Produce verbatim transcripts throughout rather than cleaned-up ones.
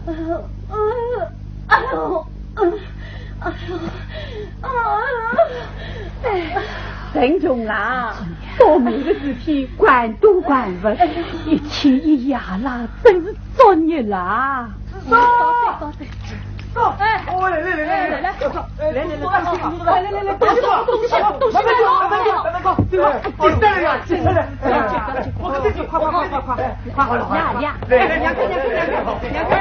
哎呦，哎呦，哎呦，哎，陈琼啊，倒霉个事体管都管勿着，一气一夜啦，真是作孽啦。走，走，哎，哦，来来来来来，来来，来来来，来来来，东西东西东西，慢慢走，慢慢走，慢慢走，对吧？哎，来来来，来来来，快快快快快。 快好了，快好了。呀呀，来来，两个，两个，两个，两个，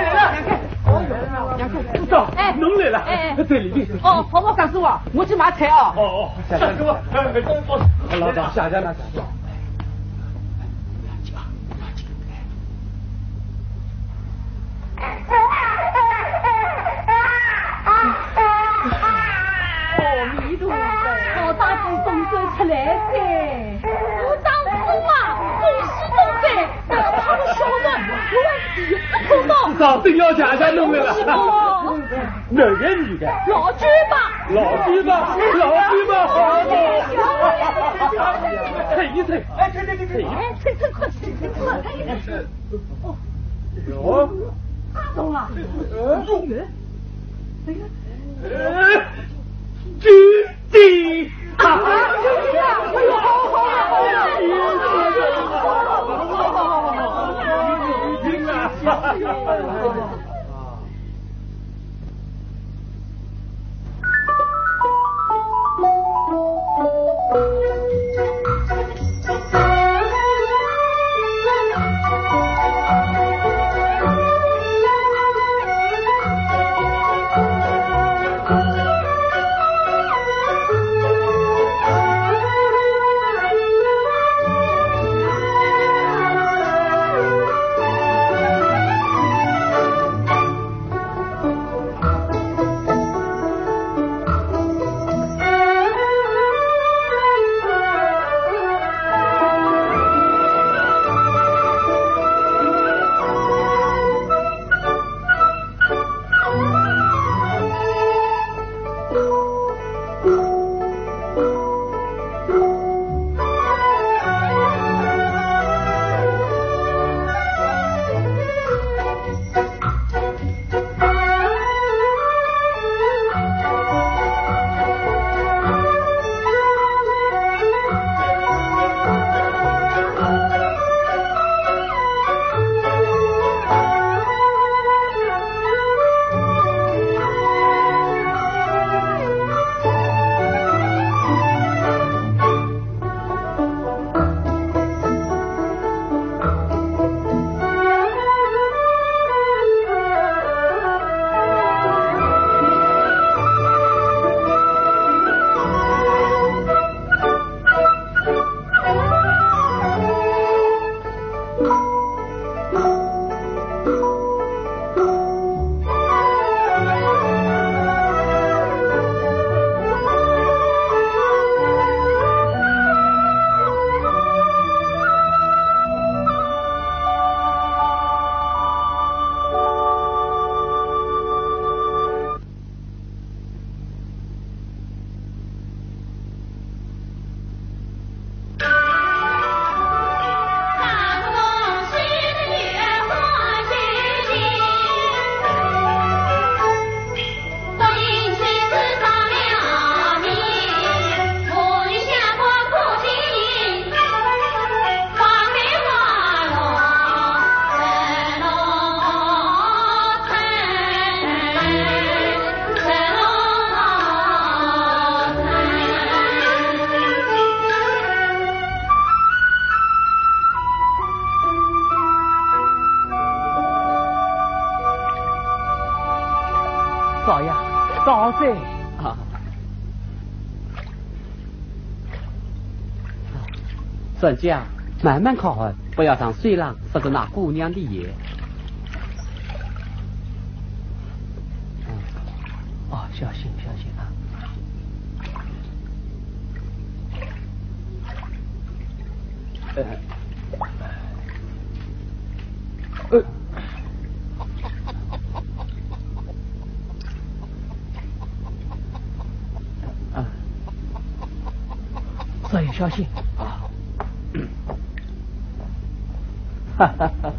两个，两个。哎，侬来了，哎，哎。在里面。哦，婆婆告诉我，我去买菜啊。哦，哦，下去。告诉我，哎，哎，好了，下去了，下去了。阿弥陀佛，我当中走出来噻。我当中啊，恭喜恭喜。 他们说的，我还第一次碰到。早知道姐姐弄来了。是不？男的女的？老酒吧。老酒吧，老酒吧，好的。退一退。哎，退，退，退，退。哎，退，退，快，退，退，快。哦。哟。他懂了。嗯。哎呀。哎。 少爷，到哉。啊。 小姐啊，慢慢烤啊，不要让水浪湿着那姑娘的鞋。嗯。哦，小心，小心啊。呃。呃。 啊，少爷小心啊！哈哈哈，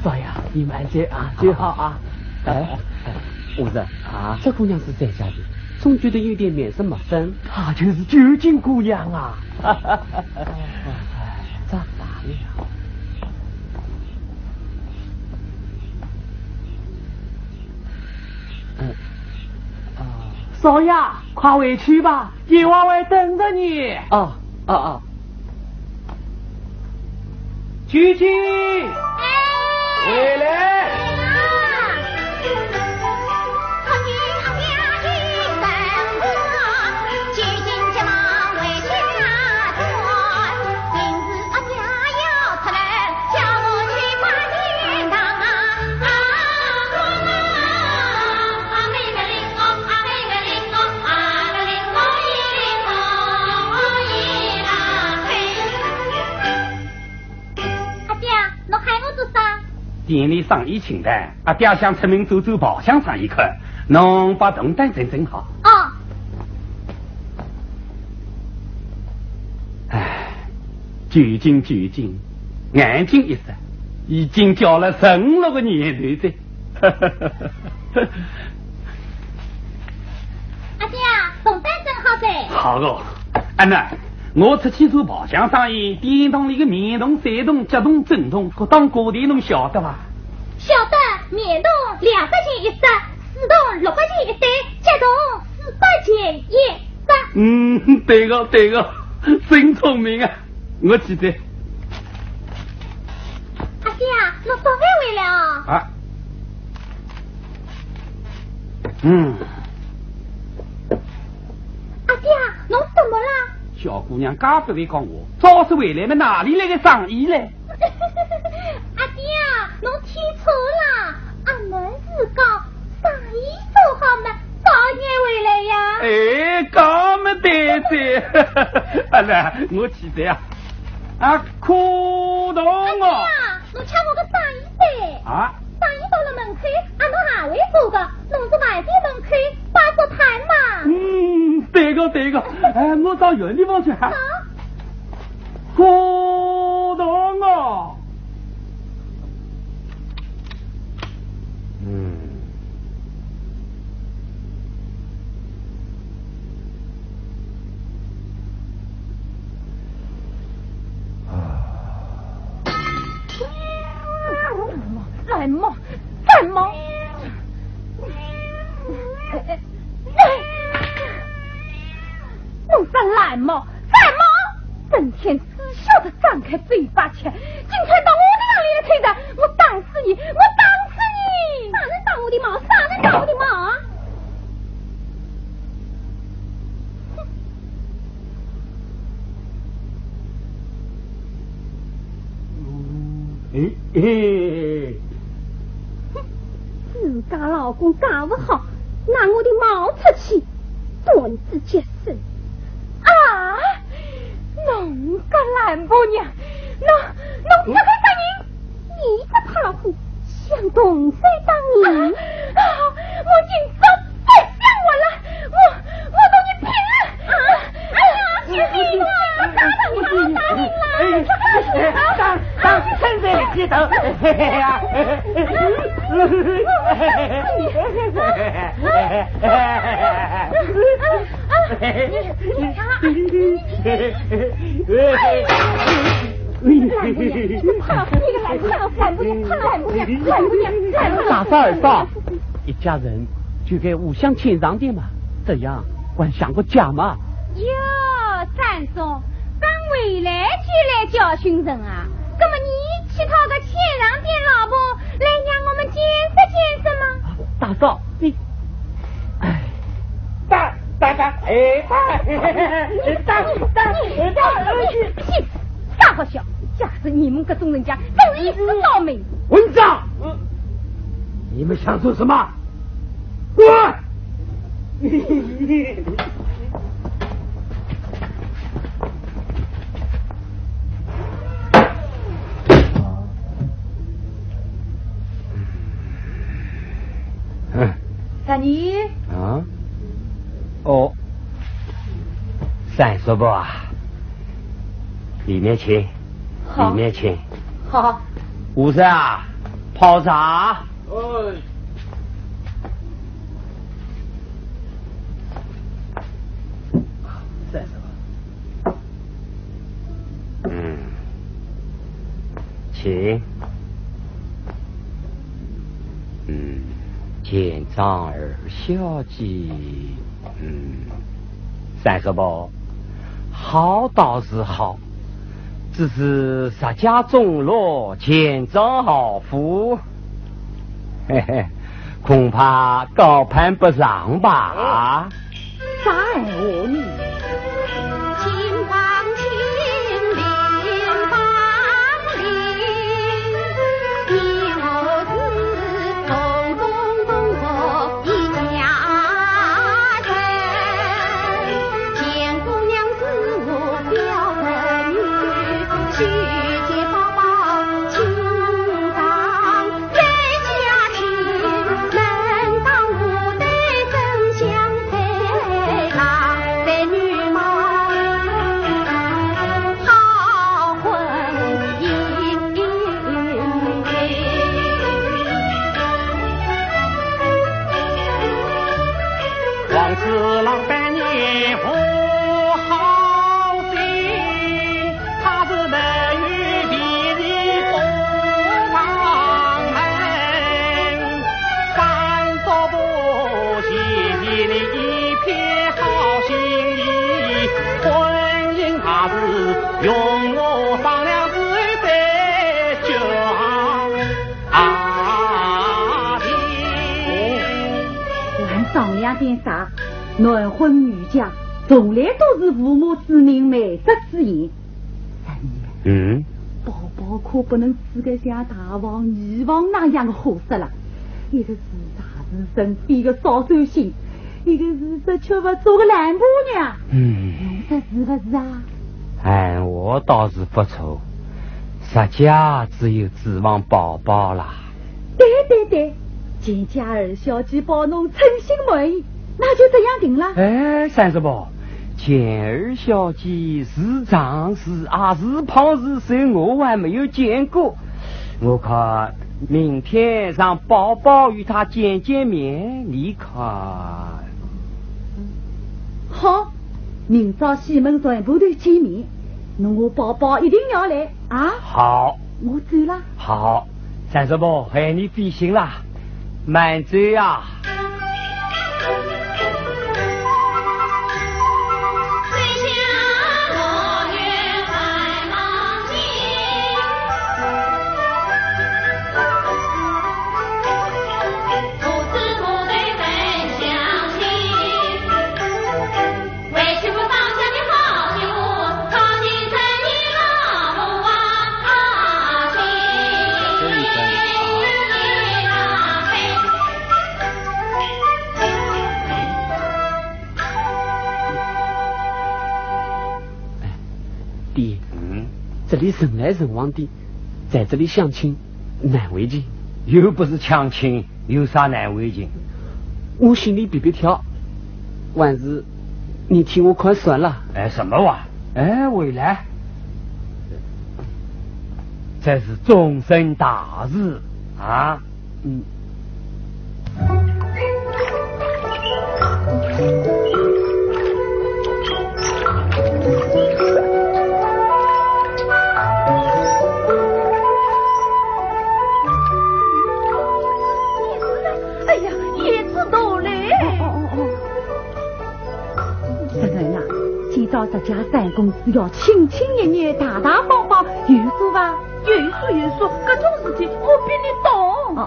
少爷，你慢些啊，就好啊。哎，哎，武生啊，这姑娘是谁家的？总觉得有点面生陌生。她就是九斤姑娘啊。长大了。嗯，啊。少爷，快回去吧，阎王会等着你。啊，啊，啊。 九斤，回来。阿爹，侬喊我做啥？店里生意清淡，阿爹想出门走走，跑相商一看，侬把东单整整好。哦。唉，九斤九斤，眼睛一眨，已经叫了十五六个年头了。阿爹，东单整好哉。好个，阿囡， 我出去做跑相生意，店堂里个面动、手动、脚动、震动，各档各点侬晓得伐？晓得，面动两块钱一只，手动六块钱一对，脚动四块钱一只。嗯，对个，对个，真聪明啊！我去哉。阿爹，侬早点回来哦。啊。嗯。 阿爹，侬怎么了？小姑娘介不会讲话，早些回来嘛，哪里来个生意嘞？阿爹，侬听错了，阿囡是讲生意做好嘛，早点回来呀。哎，讲么对哉。阿囡，我去哉啊。啊，苦痛哦。阿爹，侬抢我个生意哉。啊？ 生意到了门口，阿囡还会做个，侬是外头门口摆只摊嘛。嗯，对个，对个，哎，我到远地方去喊。好。苦痛哦。嗯。 蓝猫，蓝猫，哎，哎，弄只蓝猫，蓝猫，整天只晓得张开嘴巴吃，今天到我的房里来吹的，我打死你，我打死你！啥人打我的猫？啥人打我的猫？ 哎，哎。哼，自家老公讲勿好，拿我的猫出去，断子绝孙。啊，侬个烂婆娘，侬，侬这个杀人！ 你这泼妇，想动手打人？啊，啊，我今朝不想活了，我，我同你拼了！啊，哎呀，救命啊！打人了，打人了！哎，哎，打，打，趁热气头，哎呀！哎呀！ 大嫂二嫂，一家人就该互相谦让点嘛，这样还像个家嘛。哟，三松，刚回来就来教训人啊？那么你去讨个谦让点老婆来让我们见识见识嘛。大嫂，你，哎。 打，打，打，哎，打，打，打，打，打，屁，啥好笑？假使你们这种人家，真是一世倒霉。混账！你们想做什么？滚！ 啥人？啊？哦，三叔伯啊，里面请，好。里面请。好。武生啊，泡茶。哎。再说吧。嗯，请。嗯，见张二小姐。嗯，三叔伯，好倒是好， 只是石家钟楼见张豪富，嘿嘿，恐怕高攀不上吧？啥闲话呢？还商量点啥？男婚女嫁，从来都是父母之命，媒妁之言。三爷，嗯？宝宝可不能死个像大房、二房那样的货色了。一个是大书生，一个少收心，一个是只吃不消的烂婆娘。嗯。侬说是不是啊？哎，我倒是不错，石家只有指望宝宝啦。 对对对，见张二小姐保侬称心满意，那就这样定了。哎，三叔伯，见二小姐是长是矮是胖是瘦，我还没有见过。我看明天让宝宝与她见见面，你看。好，明朝西门船铺头见面，侬我宝宝一定要来啊。好。我走了。 好，三叔伯，喊你费心啦，慢走啊。爹，嗯？这里人来人往的，在这里相亲，难为情。又不是抢亲， 有啥难为情？我心里别别跳，还是你替我看算了。哎，什么话？哎，回来，这是终身大事啊。嗯。 哎呀，叶子到嘞。哦，哦，哦，哦。夫人啊，今朝石家三公子要亲亲热热，大大方方，有数伐？有数，有数，搿种事体我比你懂。哦，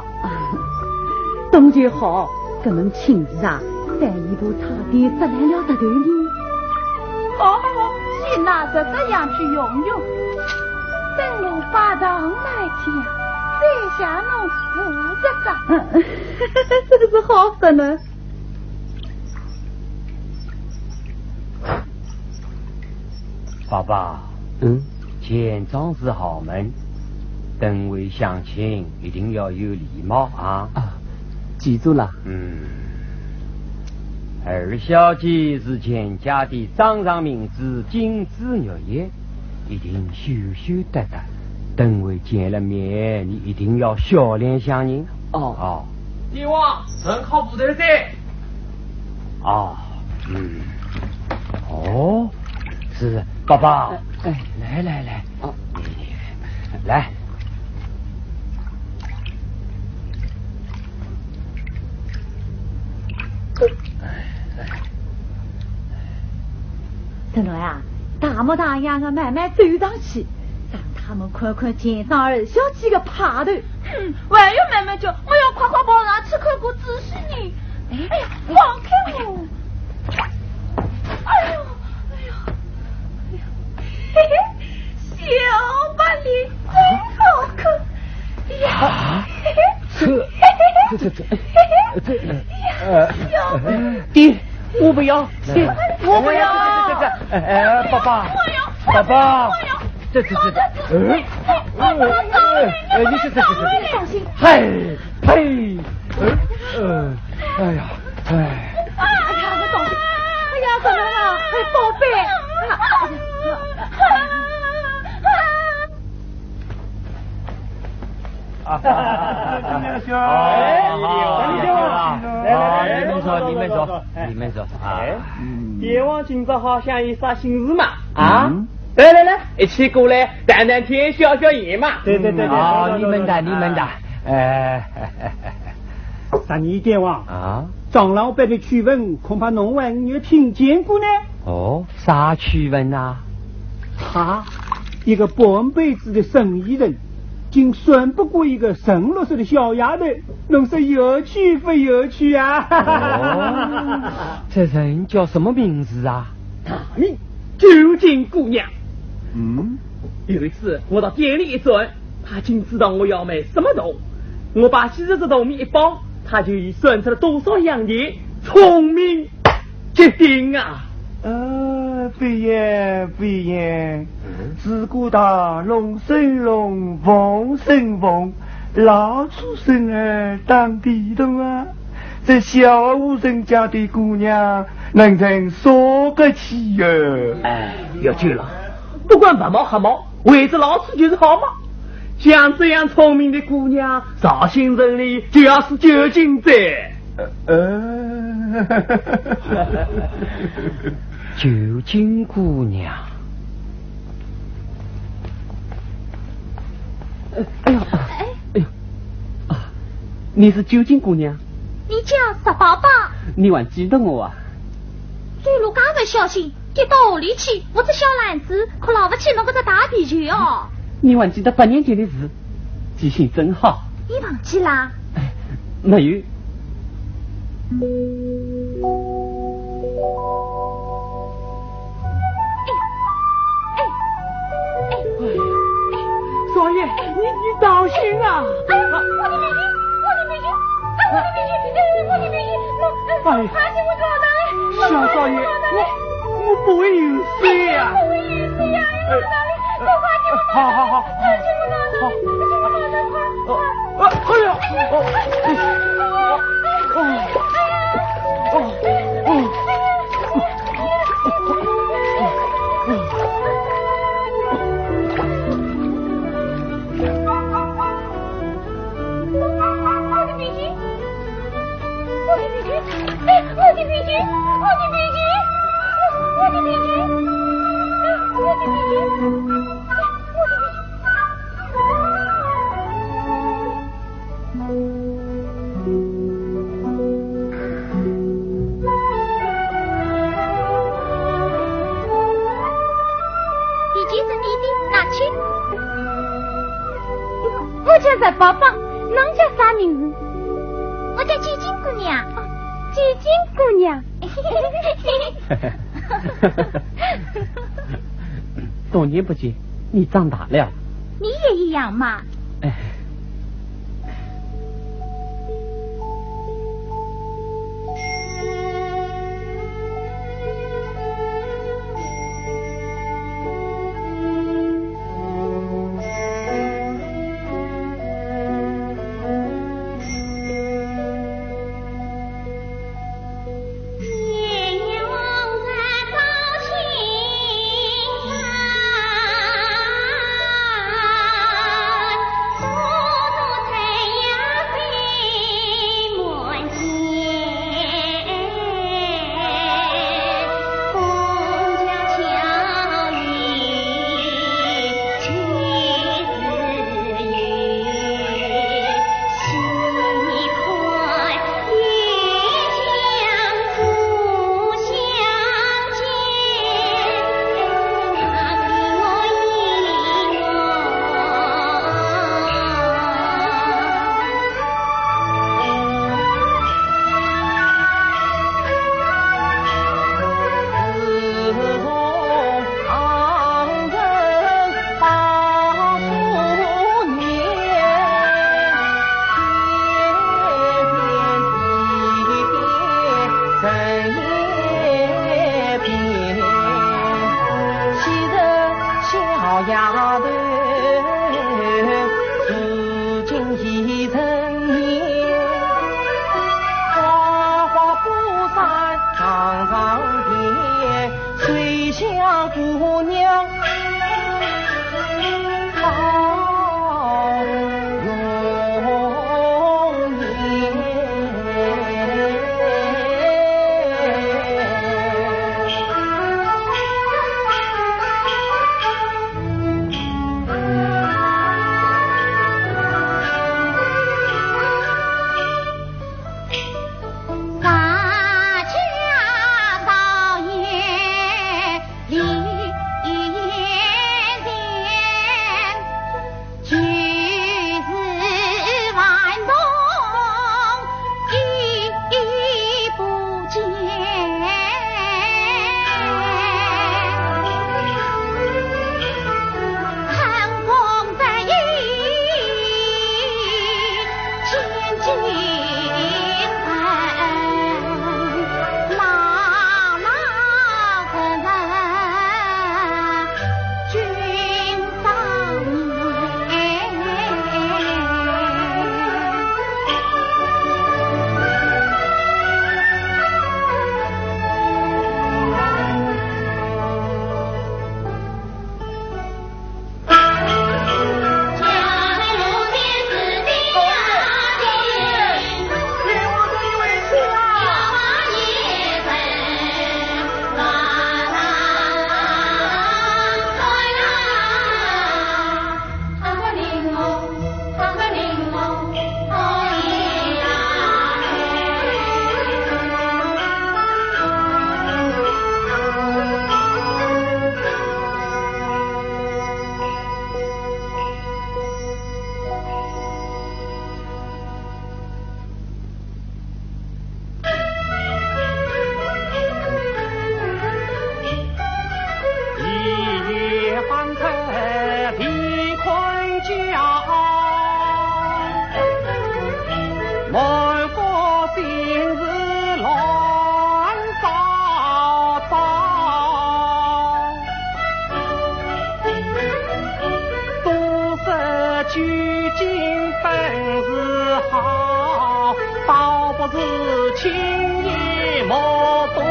懂就好。搿门亲事啊，三姨婆差点砸烂了石头呢。好，好，好，先拿着这样去用用。 等我拜堂那天，再向侬负责。嗯，真是好说呢。宝宝，嗯？钱庄是豪门，登门相亲一定要有礼貌啊。啊，记住了。嗯，二小姐是钱家的掌上明珠，金枝玉叶， 一定羞羞答答，等会见了面，你一定要笑脸相迎。哦。哦。你好，人靠步头哉。哦，嗯。哦，是，宝宝。哎，哎。来，来，来。哦。来。 陈龙啊，大模大样的慢慢走上去，让他们看看钱庄二小姐的派头。嗯，我也要慢慢叫，我要快快跑上去看个仔细呢。哎，哎呀，放开我！哎呦，哎呦，哎呦，嘿嘿，小白脸真好看。呀，啊，嘿嘿，这，这，这，这，这，呃，小白脸。爹，我不要，爹，我不要。这，这，这，这，哎，哎，爸爸，爸爸，这，这，这，这，哎，哎，哎，你这，这，这，这，这，嗨，呸，呃，呃，哎呀，哎。哎呀，我懂了。哎呀，怎么了？哎，宝贝。啊，你们好，你们好，你们坐，你们坐，你们坐啊。哎，嗯。爹王今朝好像有啥心事嘛？啊？嗯。来来来，一起过来谈谈天，消消言嘛。对对对对，啊，坐坐坐坐。你们谈，你们谈。哎。啥人，爹王？啊？张老板的趣闻，恐怕侬还没有听见过呢。哦，啥趣闻啊？他，一个半辈子的生意人， 竟算不过一个十五六岁的小丫头，侬说有趣不有趣啊？哦，这人叫什么名字啊？大名九金姑娘。嗯？有一次我到店里一转，她竟知道我要买什么铜，我把稀奇的铜钿一报，她就已算出了多少洋钱，聪明 绝顶啊！呃，不然，不然，嗯？自古大龙生龙，凤生凤，老鼠生儿当地动啊。这小户人家的姑娘，能成啥个气儿？哎，有趣了，不管白毛黑毛， 为只老鼠就是好嘛。像这样聪明的姑娘，绍兴城里就要数九金哉。呃，九金姑娘。哎呦，哎。哎呦，啊，你是九金姑娘？你叫啥宝宝？你还记得我啊？走路介勿小心， 跌到河里去，我只小篮子，可捞勿起侬搿只大皮球哦。你还记得八年前的事，记性真好。你忘记啦？哎，没有。哎，哎，哎，哎。少爷，你，你当心啊！哎，我的皮球，我的皮球，哎，我的皮球，哎，我的皮球，我，哎，哎。快给我找到嘞！ 小少爷，我，我不会游水呀。不会游水呀，哎，好，好，好，好。好。哦，哎呀，哦，哦，哦，哦。 我的皮筋，我的皮筋，哎，我的皮筋，我的皮筋，我的皮筋，哎，我的皮筋，哎，我的皮筋。 皮筋是你的，拿去。我叫石宝宝，侬叫啥名字？我叫九金姑娘。哦，九金姑娘。多年不见，你长大了。你也一样嘛。哎。 哎安国心事乱糟糟，都说取经本是好，倒不如轻言莫动，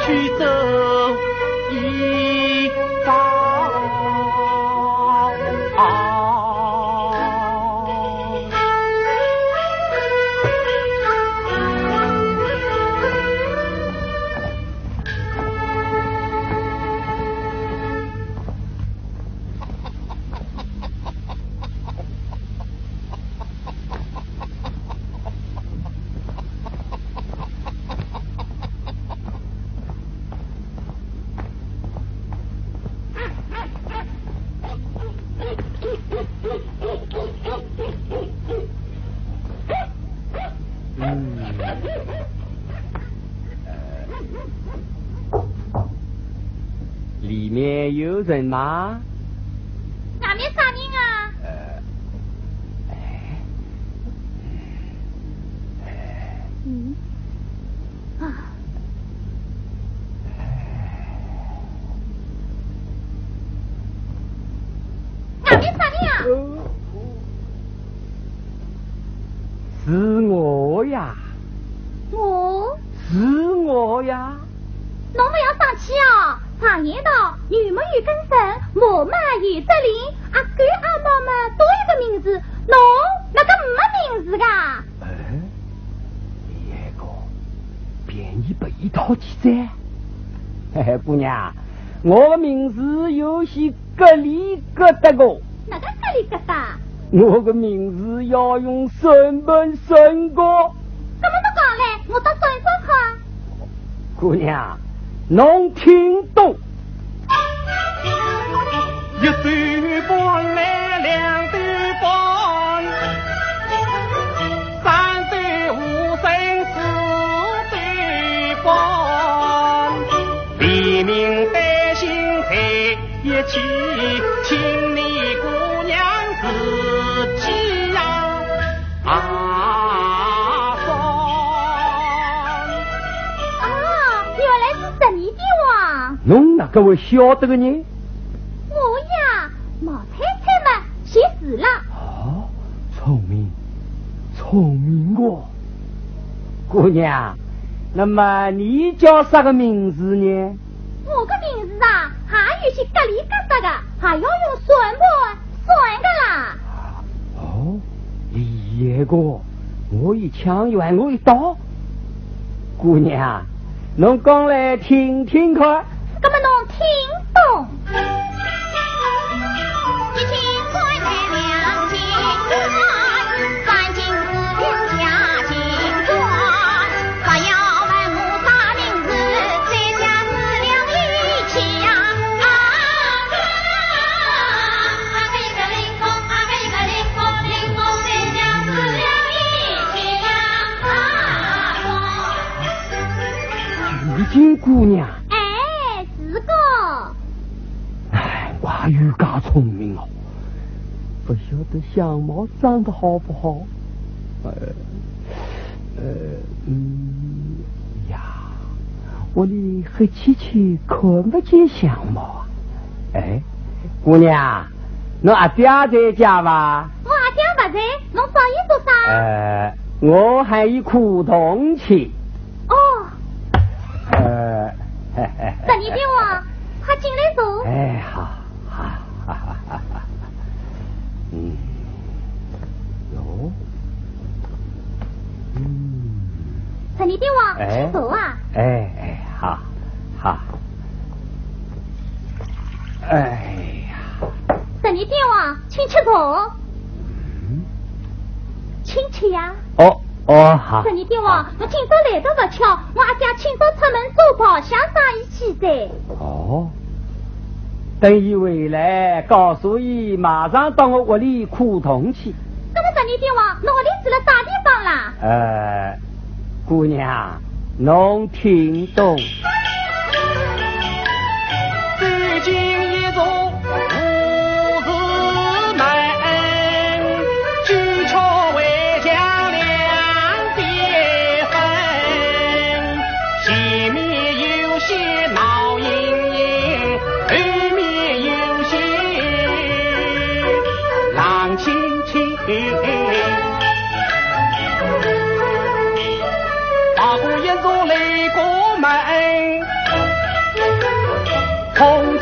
去走一遭。 嗯。里面有人吗？外面啥人啊？呃，哎，嗯。 啊。外面啥人啊？是我呀。我？是我呀。侬勿要生气哦，常言道，牛毛有根绳，马嘛有只翎，阿狗阿猫嘛都有个名字，侬哪个没名字噶？ 哎，李二哥，便宜拨伊讨几哉？嘿嘿，姑娘，我的名字有些咯里咯搭个。哪个咯里咯搭？我的名字要用算盘算个。搿么侬讲嘞，我倒算算看。 姑娘，侬听懂。一对半来两对半，三对五对四对半，黎明担心在一起，请你姑娘自己呀。 啊，啊，原来是十二点哇！侬哪个会晓得个呢？我呀，毛猜猜嘛，写字啦。哦，聪明，聪明个。姑娘，那么你叫啥个名字呢？ 我个名字啊，还有些咯里咯搭个，还要用算盘算个啦。哦，厉害个，我一腔远我一刀。姑娘，侬讲来听听看。那么侬听懂。一千块两千块，三斤四两下斤重。 玉金姑娘。哎，是个。哎，我有介聪明哦，不晓得相貌长得好不好。呃， 呃，嗯，呀，屋里黑漆漆，看不见相貌啊。哎，姑娘，侬阿爹在家伐？我阿爹勿在，侬找伊做啥？呃，我喊伊苦铜去。哦。呃，十二点哇，快进来坐。哎，好。 哈哈哈哈哈。嗯，哟，嗯。十二点哇，哎，请坐啊。哎，哎，好，好。哎呀。十二点哇，请吃茶。嗯，请吃呀。哦，哦，好。十二点哇，好。侬今朝来得勿巧，我阿爹清早出门做跑相生意去哉。哦。 等伊回来，告诉伊马上到我屋里苦铜去。那么十二点哇，侬屋里住了啥地方啦？呃，姑娘，侬听懂。走进一座无字门，九曲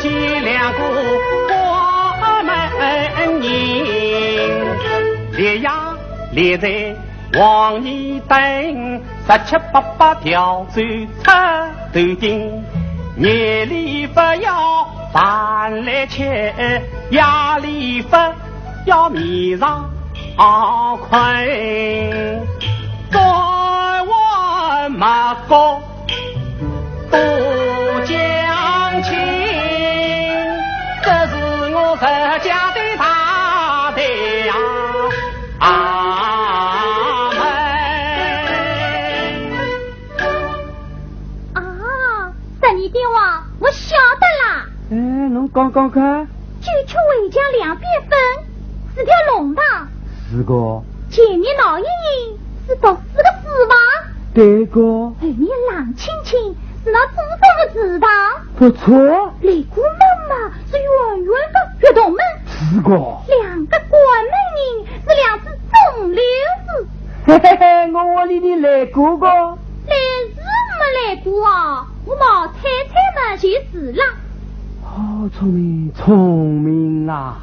两个过门人，立呀立在王爷凳，十七八八条走出头顶，夜里不要饭来吃，夜里不要面上困，转弯抹角 多讲情，这是我自家的大队呀，阿妹。啊，十二点哇，我晓得啦。哎，侬讲讲看。九曲回腔两遍分，是条弄堂。是个。前面闹盈盈，是读书个书房。对个。后面冷清清， 是那祖宗的祠堂。不错。来过门嘛，是圆圆的月洞门。是个。两个关门人，是两只钟楼子。嘿嘿嘿，我屋里里来过个。来是没来过啊，我毛太太嘛就是了。好聪明，聪明啊！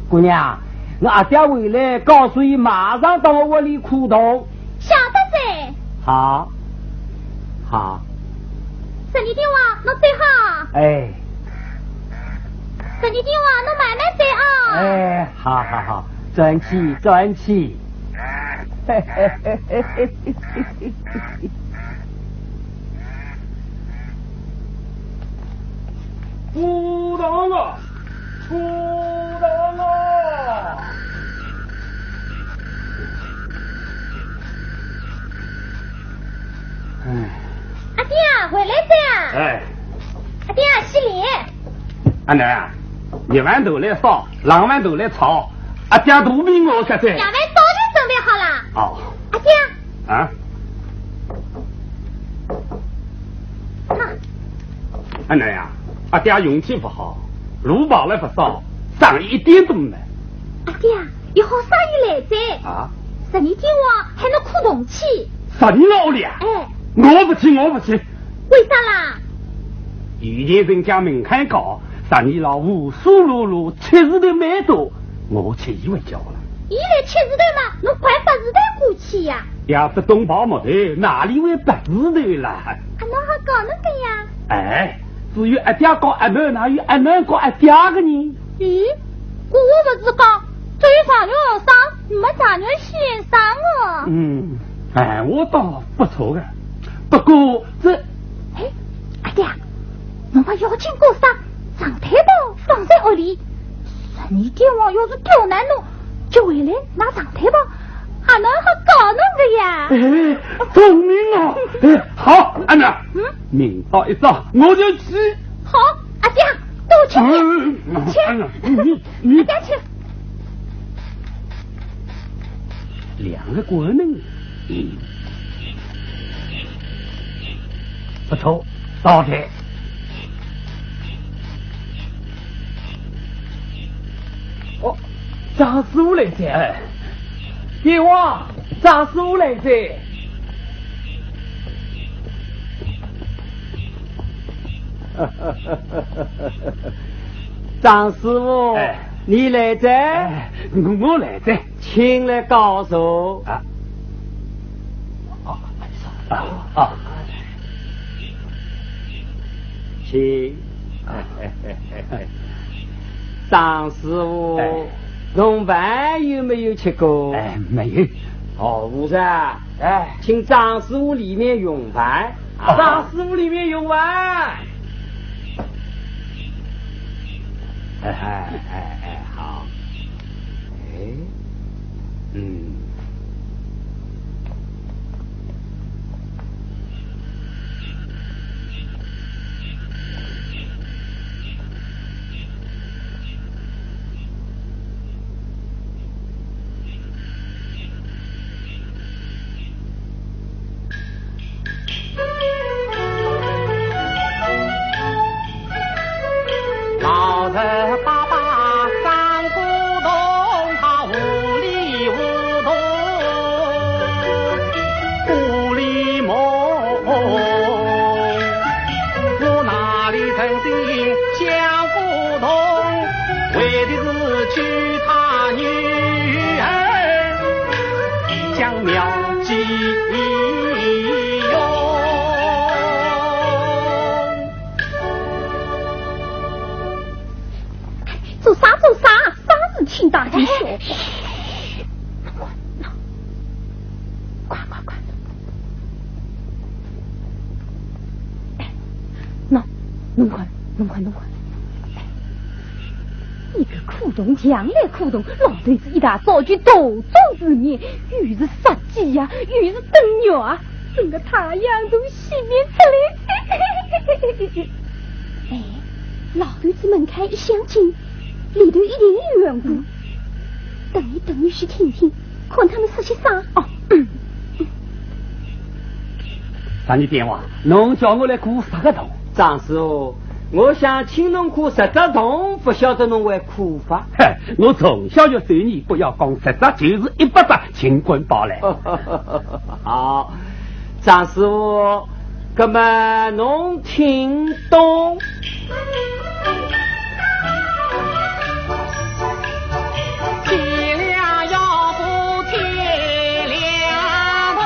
姑娘，我阿爹回来，告诉伊马上到我屋里苦读。晓得哉。 好，好。十二点哇，侬走好。哎。十二点哇，侬慢慢走啊。哎，好，好，好，转去，转去。不当啊！ 出来了。哎。阿爹，回来哉啊！哎。阿爹，洗脸。阿囡啊，热饭头来烧，冷饭头来炒，阿爹肚皮饿煞哉。夜饭早就准备好了。哦。阿爹。啊？ 啊。阿囡呀，阿爹运气不好，路跑了不少，生意一点都没。阿爹，有好生意来哉。啊？十二点哇，还能苦动气。十二老里啊？哎。我不去，我不去。为啥啦？以前人家门槛高，十二老无数碌碌，七字头蛮多，我去一回叫了。伊来七字头嘛，侬快八字头过去呀。 也不懂跑木头，哪里会八字头啦？阿囡好教侬个呀。哎，只有阿爹教阿囡，哪有阿囡教阿爹个呢？咦，搿我勿是讲，只有上有学生，没上有先生哦。嗯，哎，我倒不错个，不过这，哎，阿爹，侬把要紧个啥，长腿包放在屋里，十二点哇，要是刁难侬， 就回来拿长腿包，阿囡好教侬个呀。哎，聪明哦！哎，好，阿囡，嗯？明朝一早我就去。好，阿爹，多吃点。嗯，去。阿囡，你，你，阿爹去。两个官人，嗯，不错，到的。 哦，张师傅来哉。哎。给我，张师傅来哉。张师傅，哎。你来哉？哎，我来哉。请来告座。啊。啊，啊，啊。请。 张师傅，哎。侬饭有没有吃过？哎，没有。哦，武生，哎。请张师傅里面用饭。啊。张师傅里面用饭。哎，哎，哎，哎，好。哎，嗯。 老实巴巴上古董，他糊里糊涂许他女儿，将苗继勇。做啥做啥？啥事体大惊小怪？快快快！哎，喏，侬看，侬看，侬看。 一个苦童，样来苦童，老头子一大早就大作之年，又是杀鸡呀，又是炖肉啊，整个太阳都西面出来。哎，老头子门开一向紧，里头一定有缘故。等一等，你去听听，看他们说些啥。哦，嗯。 啥人电话？侬叫我来苦啥个童？张师傅，我想请侬苦啥个童，不晓得侬会苦法。嘿，我从小就对你不要讲十只就是一百只，尽管报来。好，张师傅，那么侬听懂？ 天亮要过天亮东，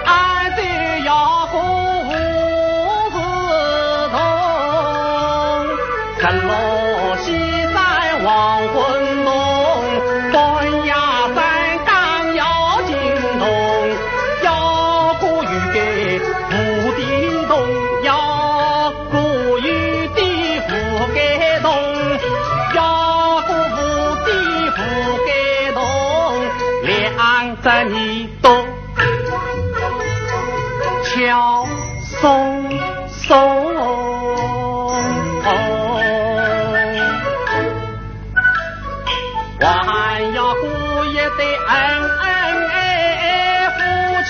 暗中要过午时东。日落西山黄昏东，半夜三更要惊动，要过有个无底洞，要 过有的无该洞，要过无的无该洞，两只耳朵敲松松。 还要过一对恩恩爱爱夫妻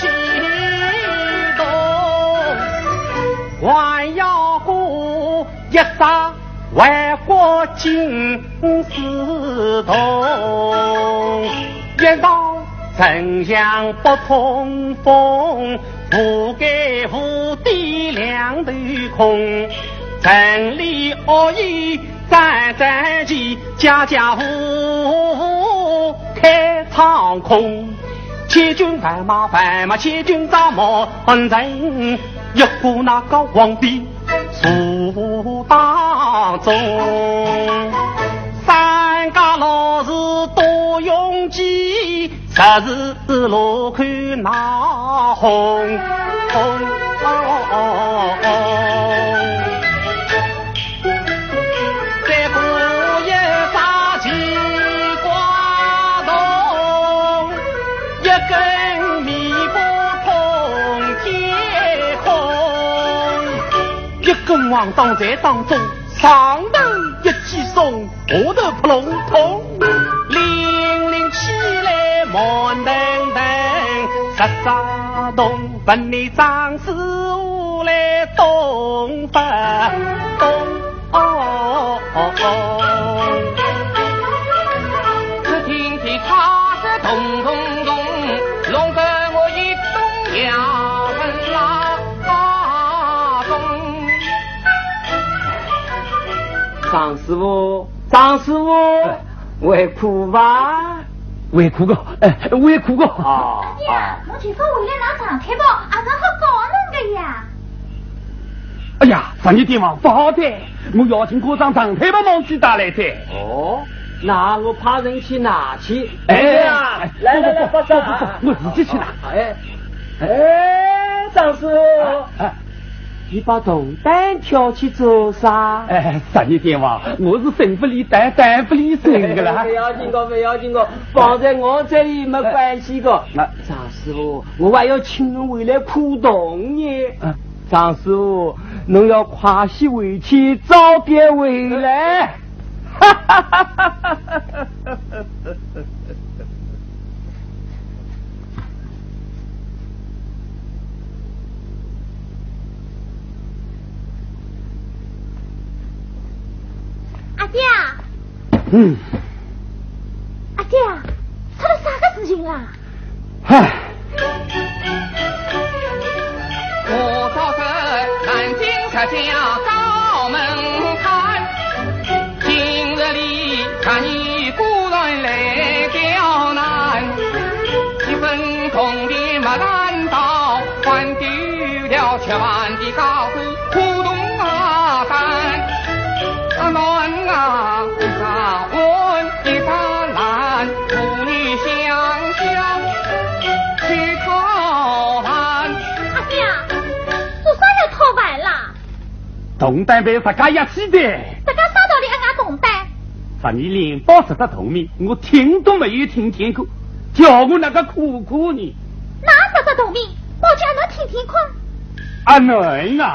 洞，还要过一只万国金丝洞，一道丞相不通风，无该无的两头空，城里恶意 斩斩旗，家家户户开仓空。千军万马，万马千军扎满城，越过那个黄陂树当中。三家六户多拥挤， 十字路口闹哄哄。再过一只西瓜筒，一根尾巴碰天空。一根横档在当中，上头一记松， 下头扑隆咚，拎拎起来慢腾腾，啥啥动，问你张师傅来懂不懂？哦哦哦。只听见他说咚咚咚，弄得我一动也不拉动。张师傅， 张师傅，哎。会苦伐？会苦个，哎，会苦个。啊，啊。侬今朝回来拿长腿包，阿是好搞侬个呀？哎呀，啥人电话勿好的，我要紧过张长腿包忘记带来的。哦，那我派人去拿去。哎，哎呀，哎，来来来，不，不，不，不，不，不，我自己去拿。哎，哎，张师傅。哎，哎。 你把重担挑起做啥？哎，啥人电话，我是身不离担，担不离身的啦。不要紧个，不要紧个，放在我这里没关系个。哎，那张师傅，我还要请侬回来苦痛呢。嗯。张师傅，侬要快些回去，早点回来。 阿爹啊，嗯。阿爹啊，出了啥个事情啊？唉。我早在南京石墙高门开，今日里吃饭的高官普通啊饭，啊，暖啊一张碗一张烂，妇女相向去讨饭。阿爹，做啥要讨饭啦？铜钿被自家压死的。自家啥道理还拿铜钿？十二连包十只铜钿，我听都没有听见过，叫我哪个看看呢？哪十只铜钿？报给阿奴听听看。 阿囡啊，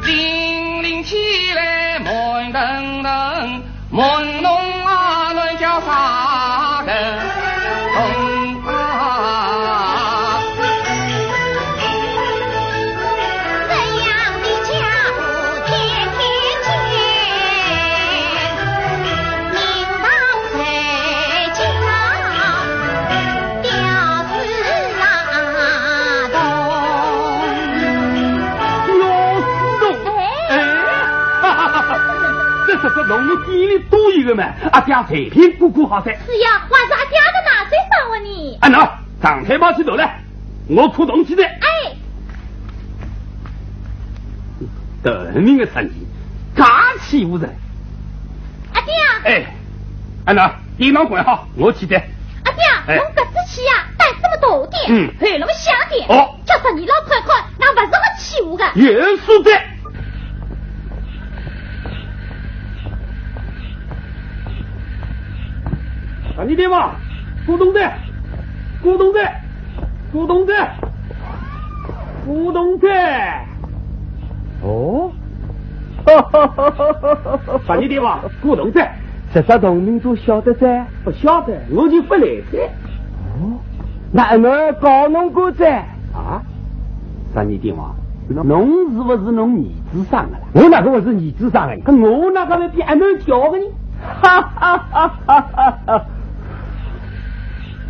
金陵起来慢腾腾，问侬啊，侬叫啥个东啊？这样的家务天天见，名堂谁家？ 吊子拉动。吊子动。哎。哎，哈哈哈哈，这是个动物店里多一个嘛，阿爹随便顾顾好噻。是呀，还是阿爹的拿最少啊你。啊，喏，上菜包起头来，我苦动起来。哎。得命个神经，假欺负人。阿爹。哎，啊，喏， 衣裳换好，我去的。阿爹，哎。侬搿次去呀，胆子么大点，嗯。喉咙么响点。哦。叫十二老看看，那勿是好欺负个。也是的。啊，你爹妈，古董的，古董的，古董的，古董的。哦。啥人的嘛？古董的。这啥同名都晓得噻？不晓得，我就不来噻。哦，那俺搞侬个噻？啊？啥人的嘛？侬是不是侬儿子生的啦？我哪个不是儿子生的？可我哪个会比俺们小的呢？哈哈哈哈哈哈！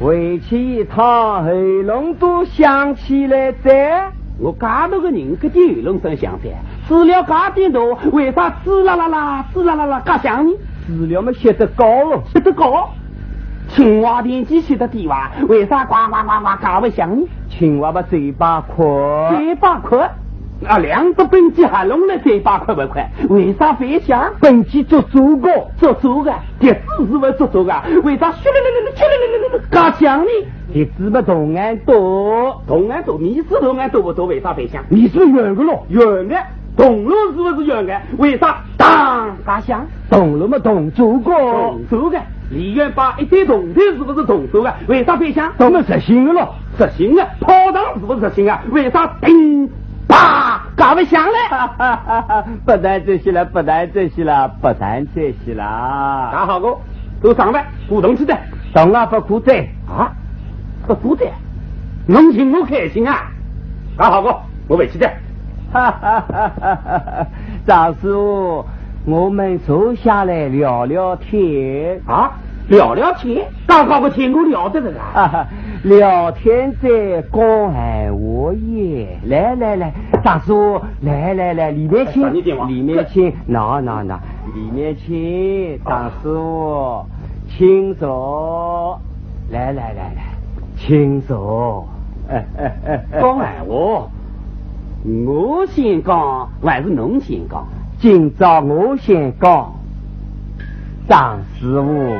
回去一趟，喉咙都响起来噻。我介大个人，搿点喉咙声响噻？治疗介点大，为啥滋啦啦啦，滋啦啦啦，介响呢？治疗嘛，歇得高了。歇得高？清华电器歇得低哇，为啥呱呱呱呱，介勿响呢？清华嘛，嘴巴阔。嘴巴阔？ 啊，两只本鸡还弄了嘴巴快不快？为啥勿响？本鸡做做个，做做个，笛子是勿做做个，为啥嘘哩哩哩哩，嘘哩哩哩哩，介响呢？笛子嘛，铜钿多，铜钿多，米是铜钿多不多？为啥勿响？米是圆个咯，圆个，铜锣是勿是圆个？为啥当介响？铜锣嘛，铜做个，铜做个，梨园摆一堆铜钿是勿是铜做个？为啥勿响？铜么实心个咯，实心个，炮仗是勿是实心个？为啥叮 啪，介勿响嘞？不谈这些了，不谈这些了，不谈这些了。介好个，都上来，鼓动起来。动啊，勿鼓哉。啊？勿鼓哉？侬寻我开心啊？介好个，我回去哉。哈哈哈哈哈！张师傅，我们坐下来聊聊天。啊？ 聊聊天，刚刚个天我聊得了啊。哈哈，聊天者讲闲话也。来来来，大叔，来来来，里面请，哎，里面请，喏喏喏，里面请，大叔，请坐。来来来来，请坐。哎哎哎哎，讲闲话，我先讲还是侬先讲？今朝我先讲。 张师傅。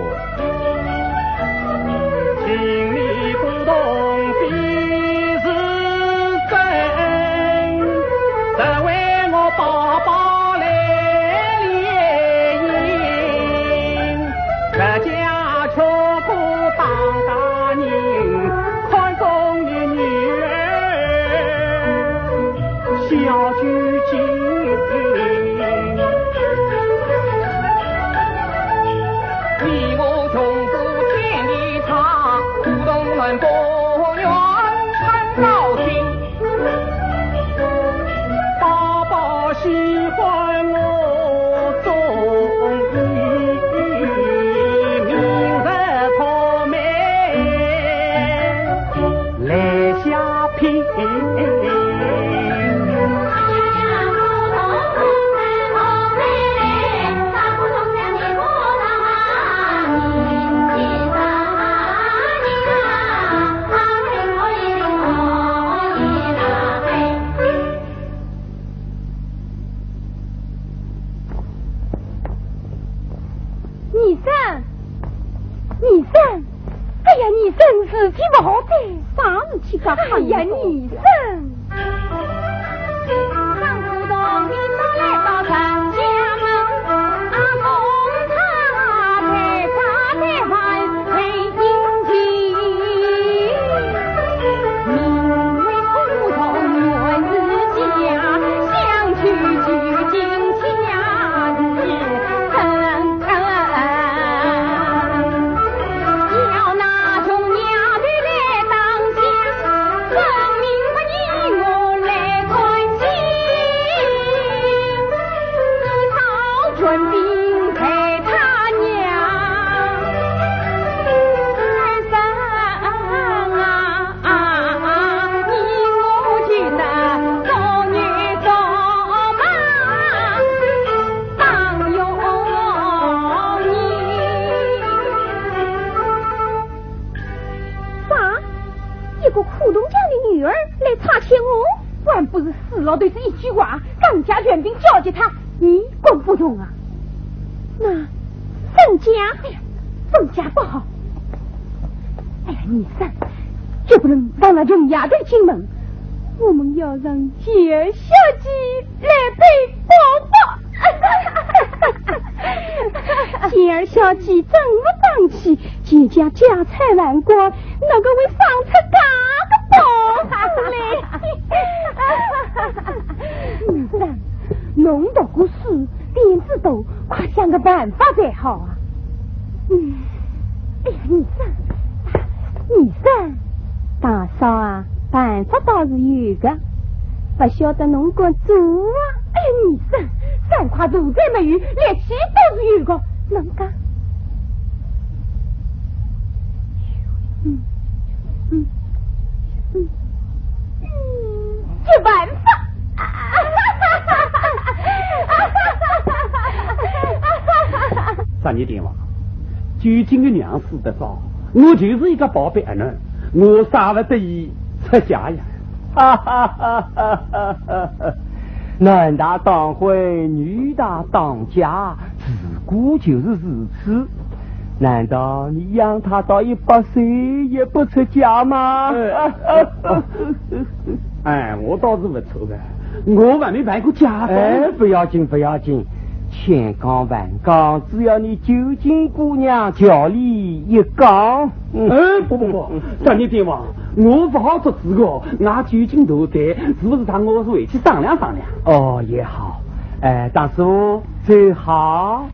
二婶，二婶，哎呀，二婶，事体勿好哉，啥事体介？哎呀，二婶。苦铜匠的女儿来差遣我？还不是死老头子一句话，张家全凭交给他，你管不动啊？那沈家？哎呀，沈家不好。哎呀，你看，绝不能让那穷丫头进门，我们要让贤二小姐来陪宝宝。贤二小姐真不争气，全家家财万贯，哪个会生出介个宝宝来？你讲，侬读过书，胆子大，快想个办法才好啊。嗯，哎呀，你讲，你讲。大嫂啊，办法倒是有个，不晓得侬敢做啊？哎呀，你讲，三块大财没有，力气倒是有个，能干。嗯，嗯，嗯，嗯，这办法。啥人听话？究竟个娘死得早，我就是一个宝贝儿呢，我啥不得已出家呀。哈哈哈哈哈哈！男大当婚，女大当嫁，自古就是如此。难道你养他到一百岁也不出家吗？哎，我倒是不错的，我还没办过家。哎，不要紧，不要紧，千讲万讲，只要你九斤姑娘叫你一讲。哎，不不不，三弟天王，我不好做主个，俺九斤大胆，是不是让我回去商量商量？哦，也好。哎，大叔，最好。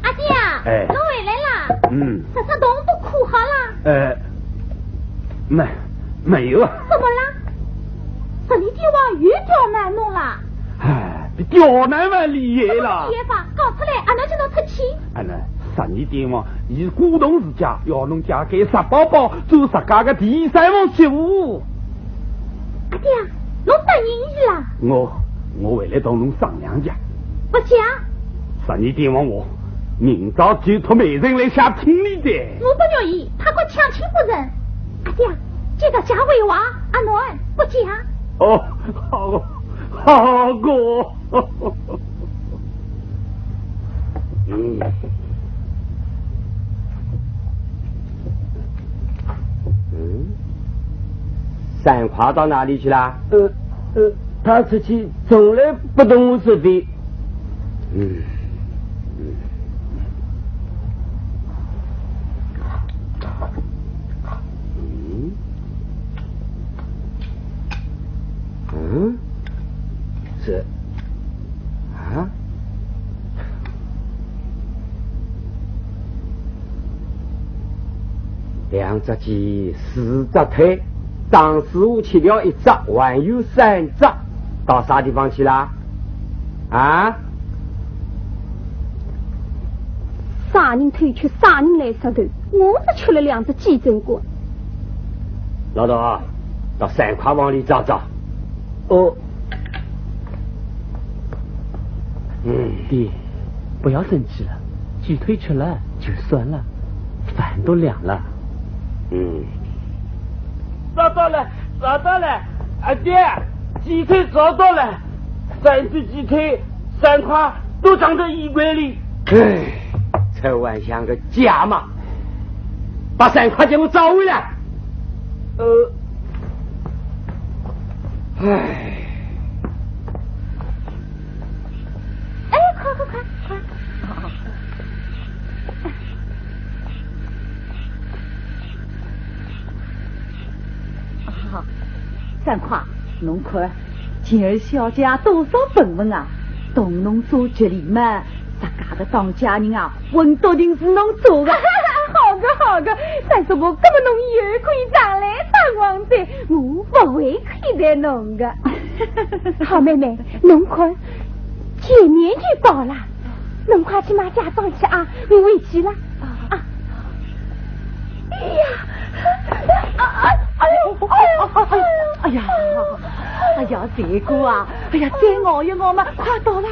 阿爹啊，哎，侬回来啦？嗯。这只洞都挖好啦？呃，没，没有啊。怎么啦？这里地方又刁难侬啦？哎，刁难蛮厉害啦。厉害法，讲出来，阿囡就能出气。阿囡，啥人地方，伊鼓动自家，要侬家给杀宝宝，做自家个第三房媳妇。阿爹啊，侬答应伊啦？我，我回来同侬商量讲。不讲。啥人地方我，明朝就托媒人来写聘礼的。我不愿意，他敢强亲不成。阿爹啊，这个家为王，阿囡不讲。哦，好，好个。嗯。嗯？三块到哪里去了？呃，呃，他出去从来不同我说的。嗯。嗯。嗯？嗯？这，啊？两只鸡，四只腿，当时我吃掉一只，还有三只，到啥地方去啦？啊？啥人偷吃啥人来杀头，我只吃了两只鸡，真过。老大，到三块房里找找。哦。嗯。爹，不要生气了，鸡腿吃了就算了，饭都凉了。嗯。找到了，找到了，阿爹，鸡腿找到了，三只鸡腿，三块都藏在衣柜里。唉，臭还像个家嘛，把三块给我找回来。呃。唉。哎，快快快快！啊，三块，侬看，金二小姐多少本分啊，同侬做局里嘛， 自家个当家人啊，婚笃定是侬做个。好个好个，三叔婆，搿么侬以后可以常来上房哉，我勿会亏待侬个。好妹妹，侬看，见面就饱了，侬快去买嫁妆去啊，我回去了。啊。哎呀，啊啊！哎呦，哎呦，哎呦，哎呀，哎呀，这个啊，哎呀，再熬一熬嘛，快到了。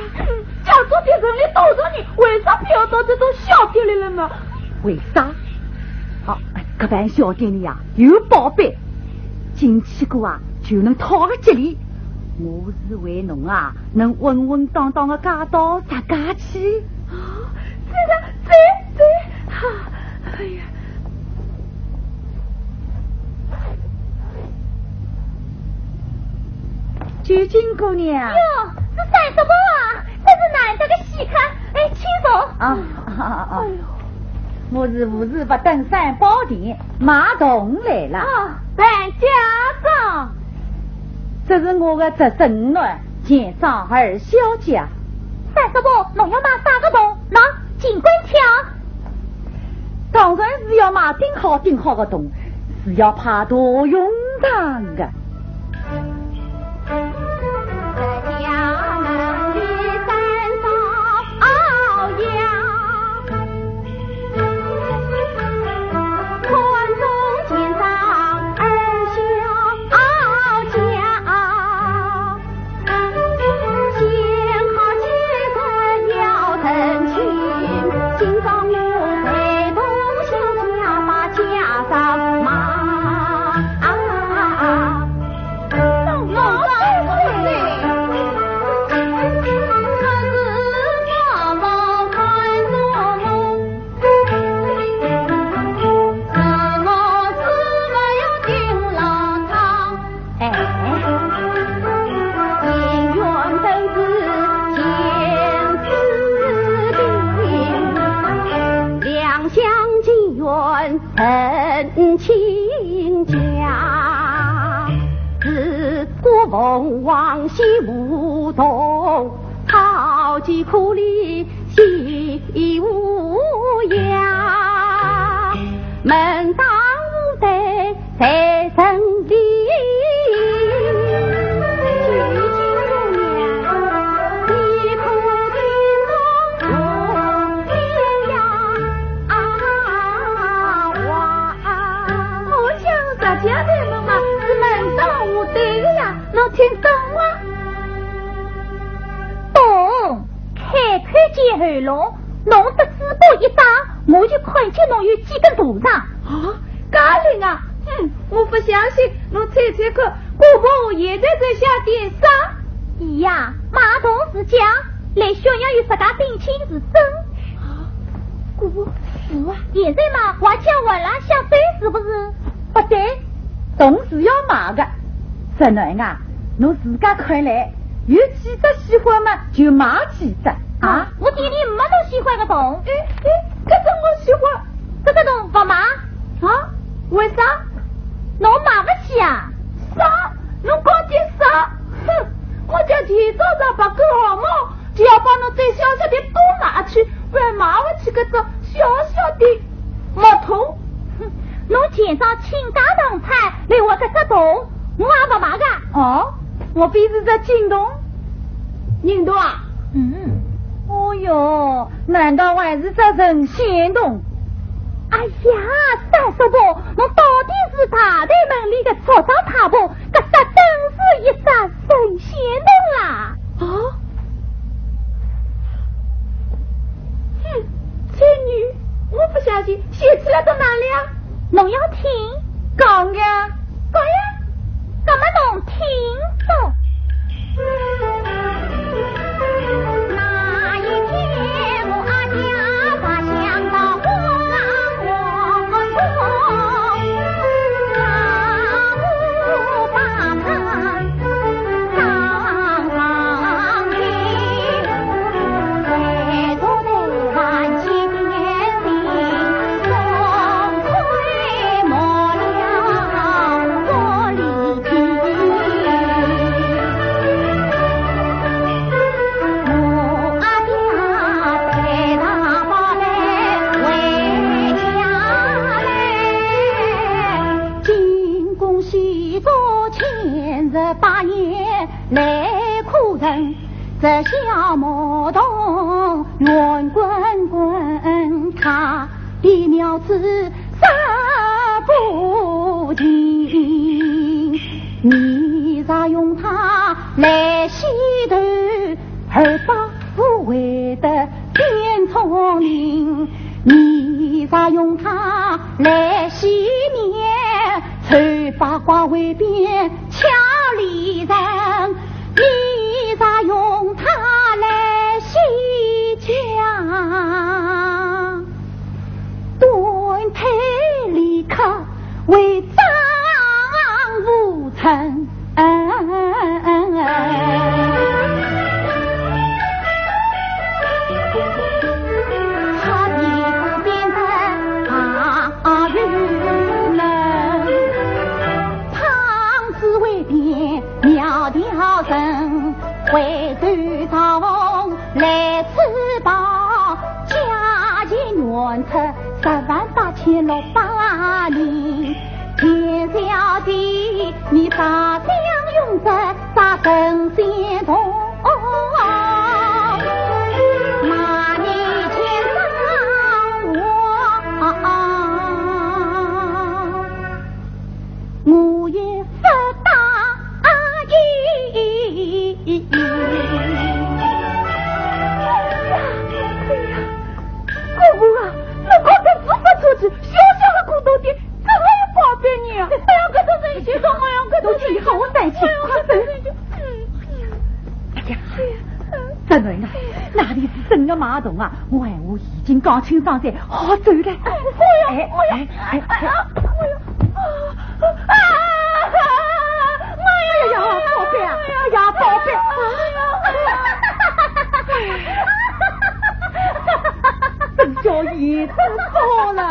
叫昨天人里多少人，为啥偏要到这种小店里来嘛？为啥？好，搿爿小店里呀，有宝贝，进去过啊，就能讨个吉利。我是为侬啊，能稳稳当当的嫁到石家去。啊，这个，这，这，哈，哎呀。 九斤姑娘。哟，是三叔婆啊，真是难得个稀客。哎，请坐。啊，啊，啊，啊。哎呦。我是无事勿登三宝殿，买铜来了。啊，办嫁妆。这是我的侄孙女，钱庄二小姐。三叔婆，侬要买啥个铜？喏，尽管挑。 当然是要买顶好顶好的铜，是要派大用场的。哎，我想大家对门嘛，是门当户对的呀，侬听懂吗？懂，开口见喉咙，侬只嘴巴一张，我就看见侬有几根大肠。啊，介灵啊！哼，我不相信，侬猜猜看，姑婆现在在想点啥？伊呀，买铜是假，来宣扬伊自家定亲是真。啊，姑婆，是啊。现在嘛，还叫我啦，想对是不是？不对，铜是要买的。侄囡啊，侬自家看来，有几只喜欢嘛，就买几只啊。啊，我店里没侬喜欢的铜。哎，哎，搿只我喜欢。搿只铜勿买。啊？为啥？侬买勿起啊？啥？侬讲点啥？哼，我叫钱庄上白狗好么，就要把侬最小小的铜拿去，还买勿起搿只小小的木桶。哼，侬钱庄倾家荡产来换搿只铜，我也勿买个。哦，我比是只金铜。银铜啊？嗯。哦哟，难道还是只神仙铜？哎呀，三叔婆，侬到底是大宅门里的畜生太婆，搿只真是一只神仙铜啊！啊？哼，贱女，我不相信，现在到哪里啊？侬要听？讲呀。 对呀，那么侬听着。你若用它来洗头，二百五会得变聪明。你若用它来洗面，丑八怪会变俏丽人。你若用它来洗脚， 断腿离开，为张无成。他的变成啊，啊，人，胖子会变苗条人，回头造凤来吃饱，价钱原出 十万八千六百零。田小姐，你大将用着啥神仙童？那你千万我，我也不答应。哎呀，哎呀， 哥哥啊，侬靠得仔勿出去，小小的古董店，怎么有宝贝呢？哎呀，搿种人，现在我要搿种人，好，我带去，快走。哎呀，这人啊，哪里是真的马童啊？我闲话已经讲清爽哉，好走了。哎呀，哎，哎，哎，哎，哎呀，哎呀， 哎呀呀，宝贝啊，哎呀，宝贝啊，真叫眼珠花了。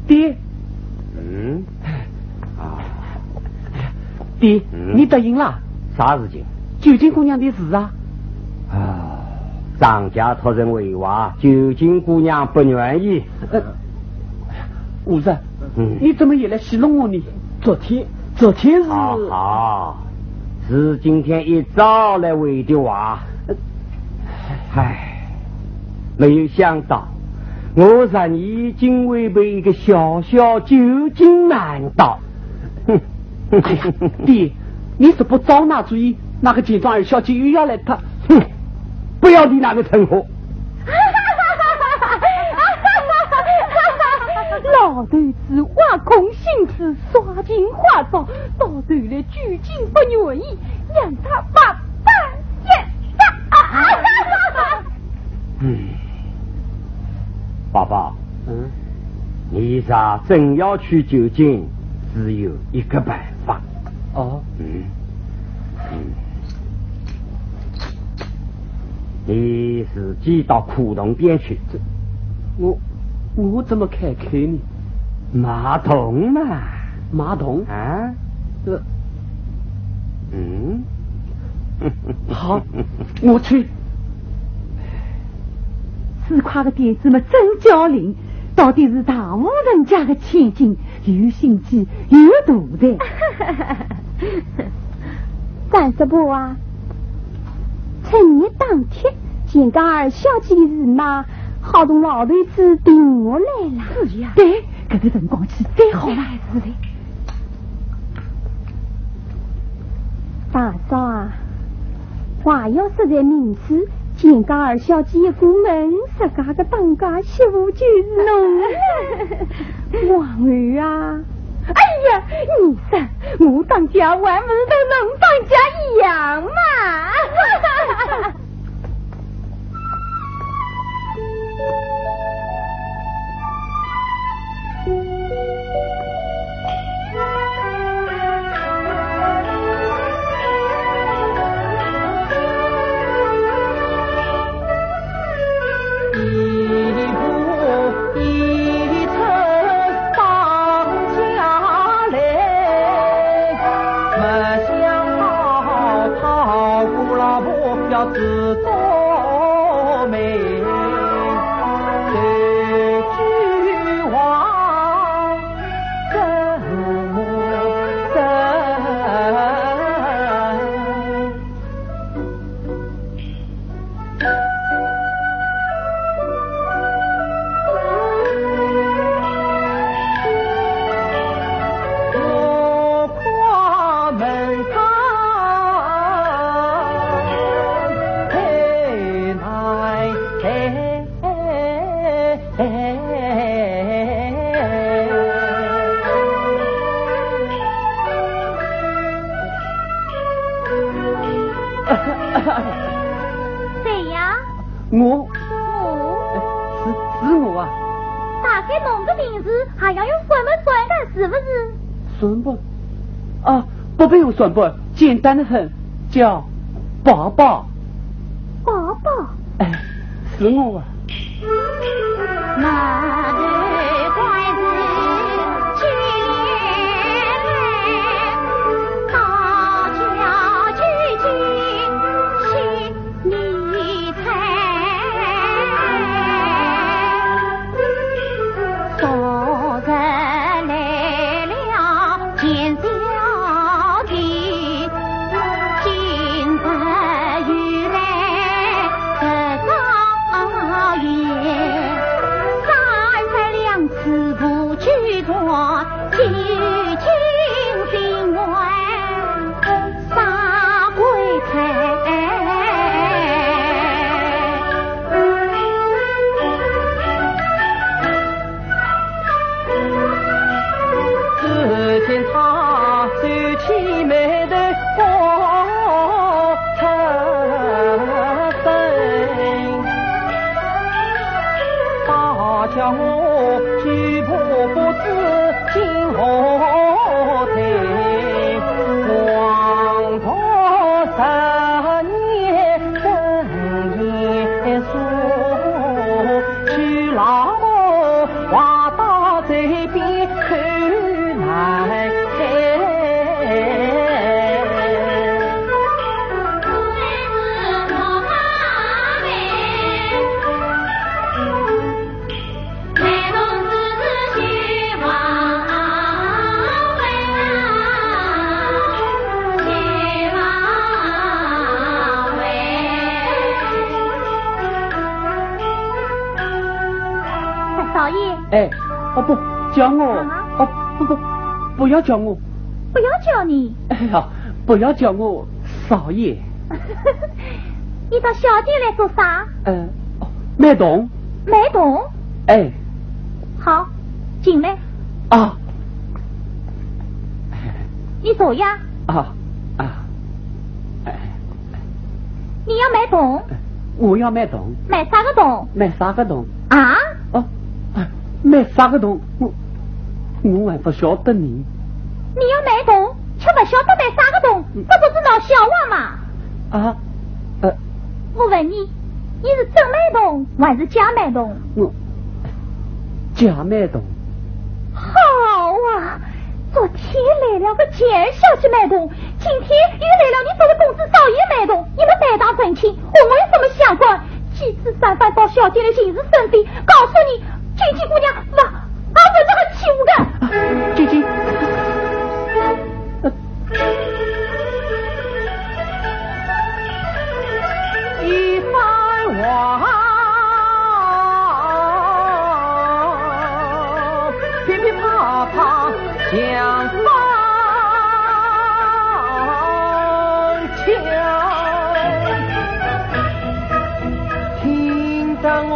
爹，嗯？啊。爹，嗯？你答应了？啥事情？九斤姑娘的事啊。啊，张家托人回话，九斤姑娘不愿意。呃，吴生，嗯。你怎么也来戏弄我呢？昨天，昨天是……啊哈，是今天一早来回的话。唉，没有想到，我日你竟会被一个小小九斤难倒。哼！ 哎呀，爹，你是不早拿主意，那个钱庄二小姐又要来她……哼，不要提那个称呼。老头子挖空心思耍尽花招，到头来究竟不愿意，让他慢慢也杀。嗯，宝宝，嗯？你若真要去九斤，只有一个办法。 哦。嗯，嗯。你自己到古董店去。这，我，我怎么开口呢？买铜嘛。买铜？啊？这，嗯。好，我去。四块个钿子嘛，真叫灵，到底是大户人家的千金， 有心计，有肚子。三叔婆啊，趁热打铁，钱庄二小姐的事嘛，好同老头子定下来了。是呀。对，搿个辰光去最好了。是的。大嫂啊， 话要说在明处，钱庄二小姐一过门，自家个当家媳妇就是侬了。王后啊，哎呀，你说，我当家还不是同侬当家一样嘛？名字还要用算盘算的，是不是？算盘？啊，不必用算盘，简单的很，叫爸爸。爸爸？哎，是我啊。少爷。哎，哦不，叫我，啊？哦不不，不要叫我。不要叫你？哎呀，不要叫我少爷。你到小店来做啥？呃，哦，买铜。买铜？哎。好，进来。啊。你坐呀。啊，啊，哎。你要买铜？我要买铜。买啥个铜？买啥个铜？啊？哦，哎，买啥个铜？我，我还不晓得呢。你要买铜，却不晓得买啥个铜，这不是闹笑话吗？啊，呃，我问你，你是真买铜还是假买铜？我，假买铜。好啊，昨天来了个贱小姐买铜，今天又来了你这位公子少爷买铜，你们白搭成亲，和我有什么相关？几次三番到小店来寻是生非，告诉你，金金姑娘，不，啊，我这个欺负的。金金。 一番话，噼噼啪啪响当响，听得我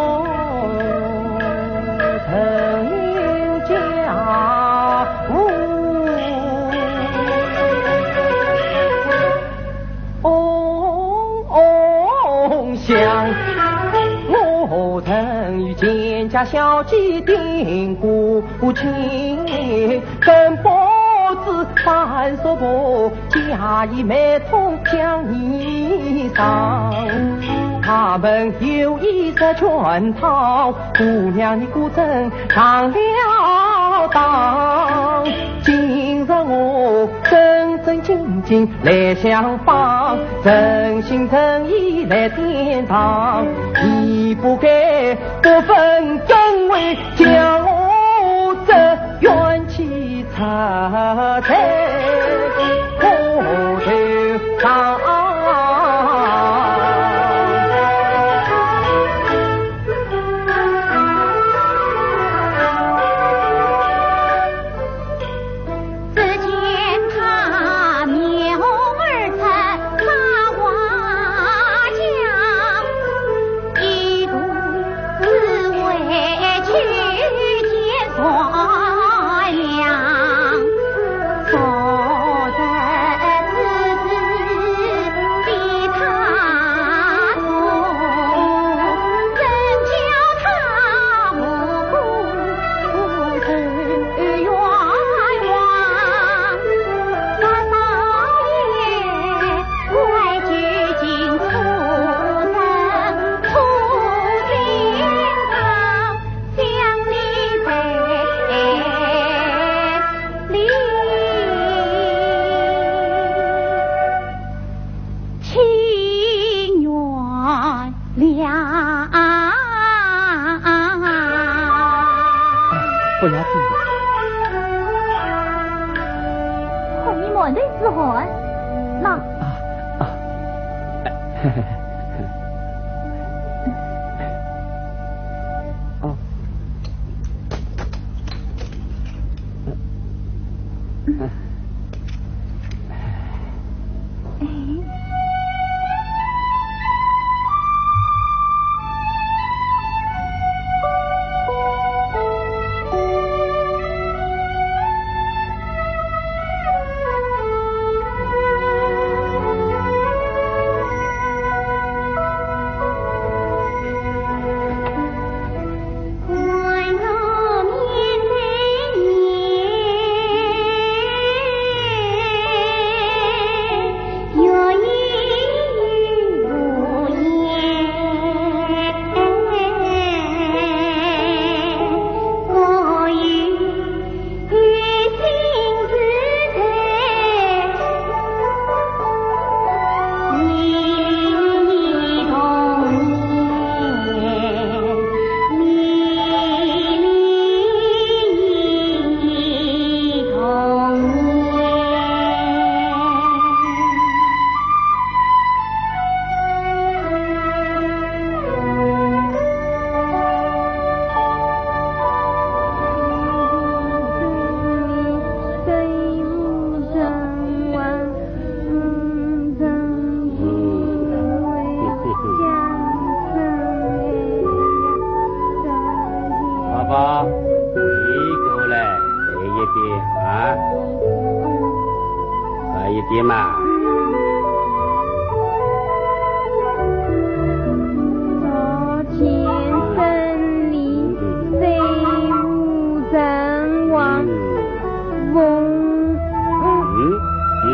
头暈脚 嗡嗡响，我曾与贱家小姐定过亲，跟婆子办事婆，假意买通将你上。他们有意在圈套，姑娘你果真上了当。今日我 正正经经来相帮，诚心诚意来典当，你不该不分真伪，将我这冤妻插在火头上。汗的是汗，那啊啊，哦。宝宝，你过来，来一遍啊，来一遍嘛。朝前生里，水无城隍，凤，嗯，嗯。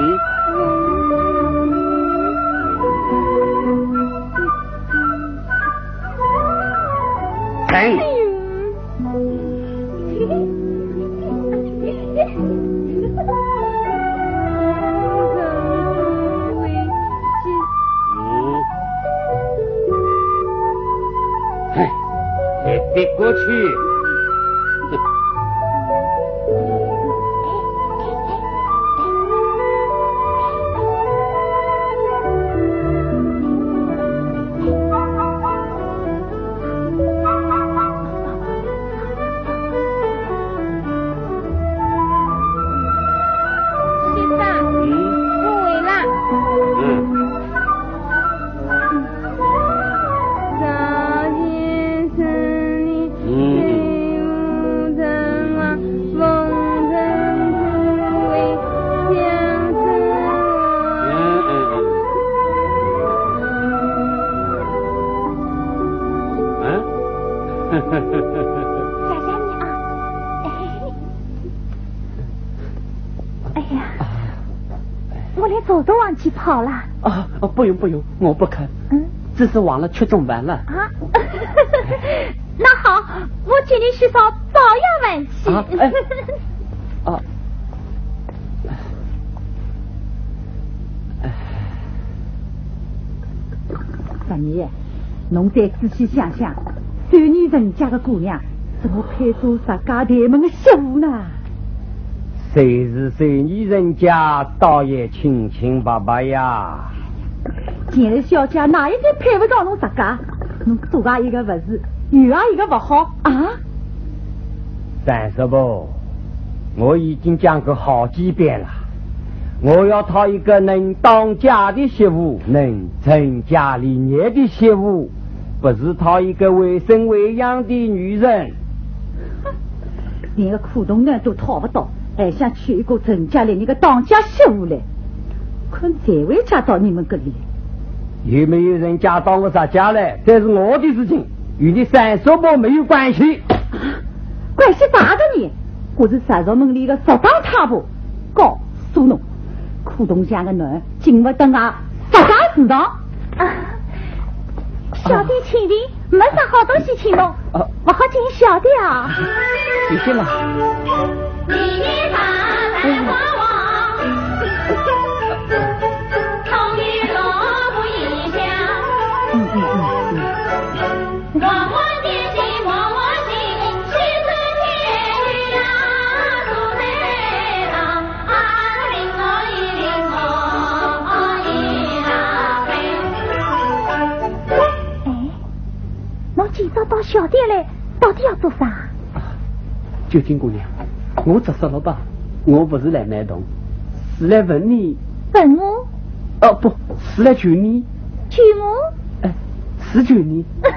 停！嗯。哎，别过去。 先生，嗯。我回来。嗯。 谢谢你啊。哎呀，我连茶都忘记泡了。啊，哦，不用，不用，我不肯。嗯？只是忘了吃中饭了。啊？那好，我请你去烧保阳饭去。啊，哎。啊。 三爷，侬再仔细想想，秀女人家的姑娘，怎么配做石家大门的媳妇呢？虽是秀女人家，倒也清清白白呀。前来小姐哪一点配不上侬石家？侬左啊一个不是，右啊一个不好啊？ 三叔婆，我已经讲过好几遍了，我要讨一个能当家的媳妇，能成家立业的媳妇，不是讨一个为生为养的女人。连个苦童男都讨不到，还想娶一个成家立业的当家媳妇来？看谁会嫁到你们这里？有没有人嫁到我石家来，这是我的事情，与你三叔婆没有关系。 关系大的呢，我是石族门里的石当太婆，告诉侬，苦童像个囡，进不得啊石家祠堂。啊，小弟请定，没啥好东西请侬，啊。不好请小弟啊。谢谢了。嗯，嗯，嗯，嗯。小店嘞，到底要做啥？啊，九斤姑娘，我直说了吧，我不是来卖铜，是来问你。问我？哦，不，是来求你。求我？哎，是求你。啥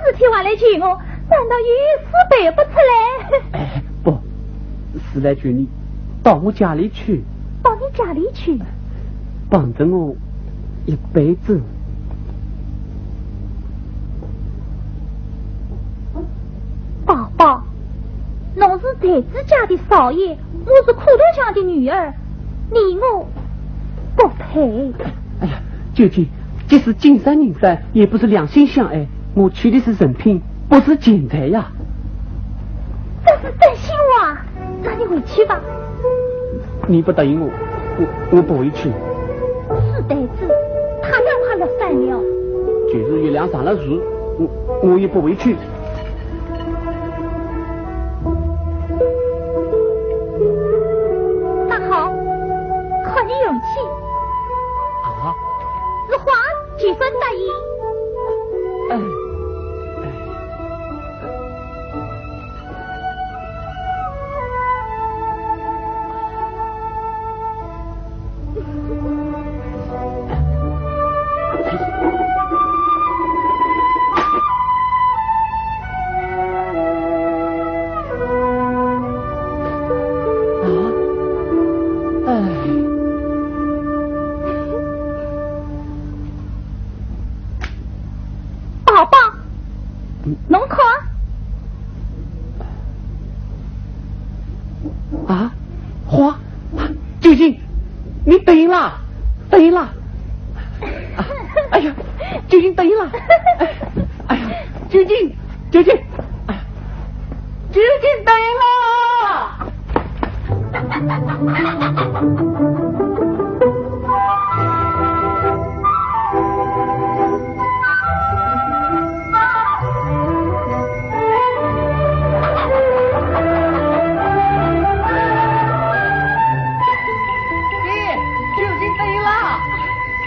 事体还来求我？难道有事办不出来？哎，不，是来求你到我家里去。到你家里去？帮着我一辈子。宝宝，侬是才子家的少爷，我是苦头匠的女儿，你我不配。哎呀，九斤，即使金山银山，也不是两心相爱。我求的是人品，不是钱财呀。这是真心话。 那你回去吧。你不答应我，我，我不回去。死呆子，他要快乐散了。就是月亮上了树，我，我也不回去。那好，看你运气。啊？是话，就算答应。哎，哎。 宝宝，侬看。啊，花，九斤，你答应啦，答应啦。啊，哎呀，九斤答应啦。哎呀，九斤，九斤，哎呀，九斤答应啦。 爹，九斤答应啦！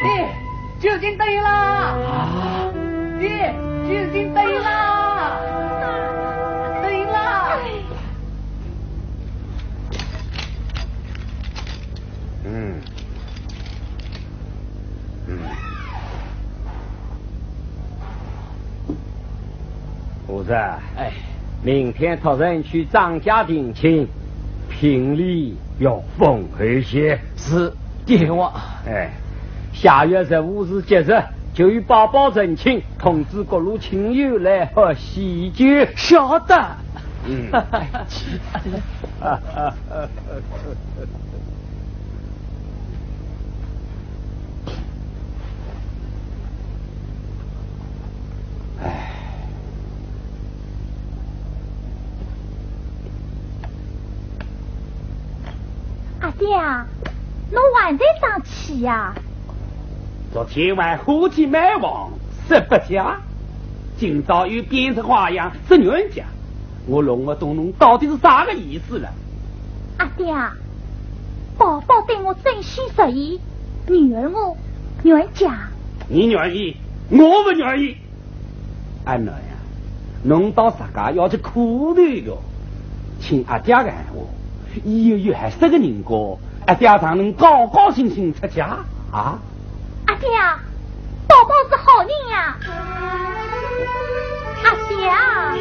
爹，九斤答应啦！啊？爹，九斤答应啦！答应啦！嗯。 嗯。和尚，哎。明天托人去张家定亲，聘礼要丰厚些。是，爹王。哎，下月十五是吉日，就与宝宝成亲，通知各路亲友来喝喜酒。晓得。嗯。 阿爹啊，侬还在生气呀？昨天晚花期卖房，十八家，今朝又变着花样，是冤家。 我弄不懂侬到底是啥个意思了。阿爹啊，宝宝对我真心实意，女儿我愿嫁。你愿意，我不愿意。阿囡呀，侬到石家要去苦头哟，请阿爹闲话，以后有合适的人家，阿爹让侬高高兴兴出嫁啊。 阿爹啊，宝宝是好人呀。阿爹啊。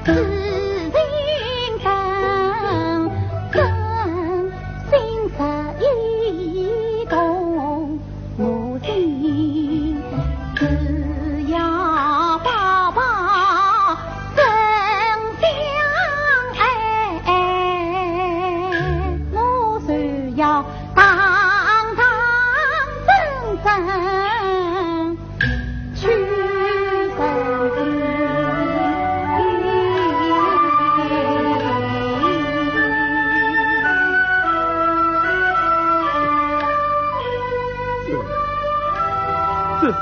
这是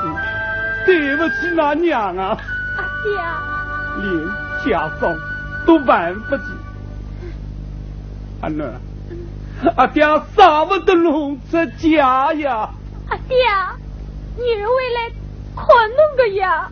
对不起㑚娘啊！阿爹，连家长都办不及。阿囡，阿爹舍不得侬出家呀！阿爹，女儿会来看侬的呀。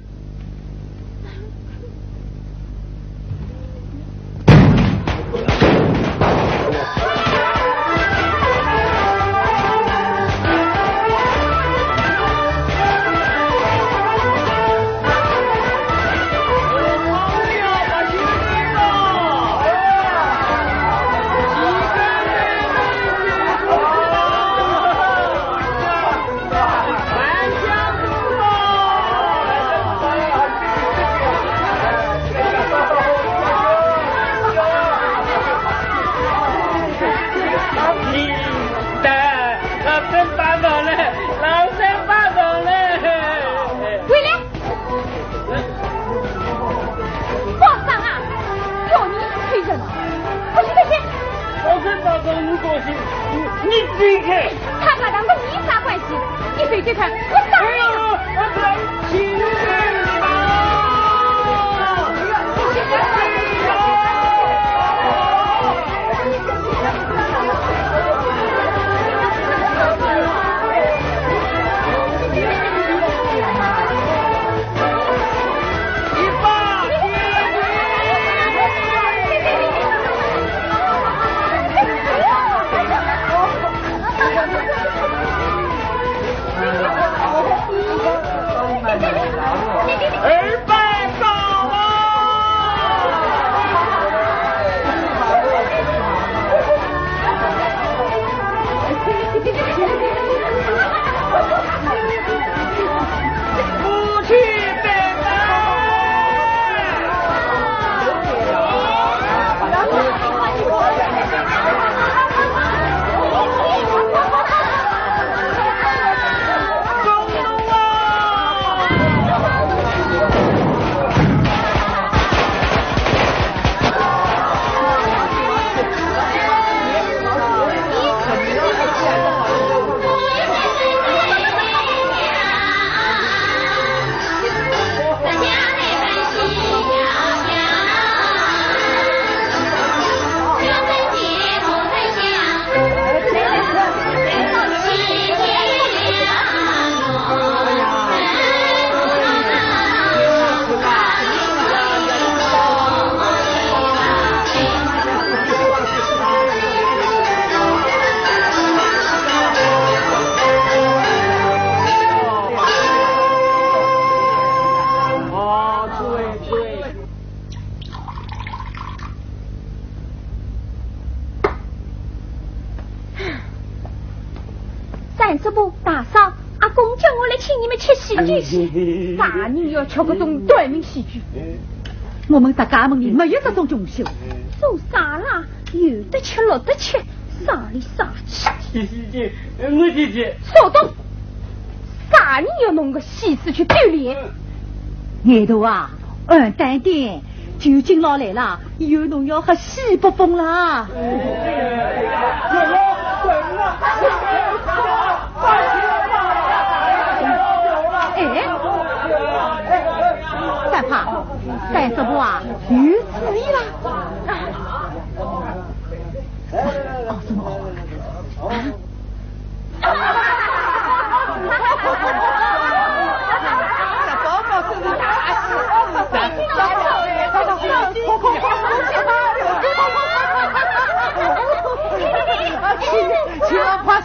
回来！ 皇上啊，要你是推人，不许这些。皇上保重，你高兴，你，你离开。他把他跟你啥关系？你对对看，我打你！哎呦，我请你吧。三叔婆、大嫂，阿公叫我来请你们吃喜酒，啥人要吃搿种短命喜酒？我们大家门里没有这种穷秀。做啥啦？有得吃，落得吃，啥里啥气。吃喜酒，我去吃。小东，啥人要弄个喜事去丢脸？眼头啊，暗淡点，酒敬老来了，以后侬要喝西北风啦。哎，三胖，三叔婆啊，有主意啦。哦，什么哦？啊？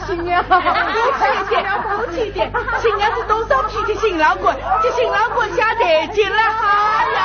新娘，新娘是多少脾气，新郎官，这新郎官下台阶了，哎呀！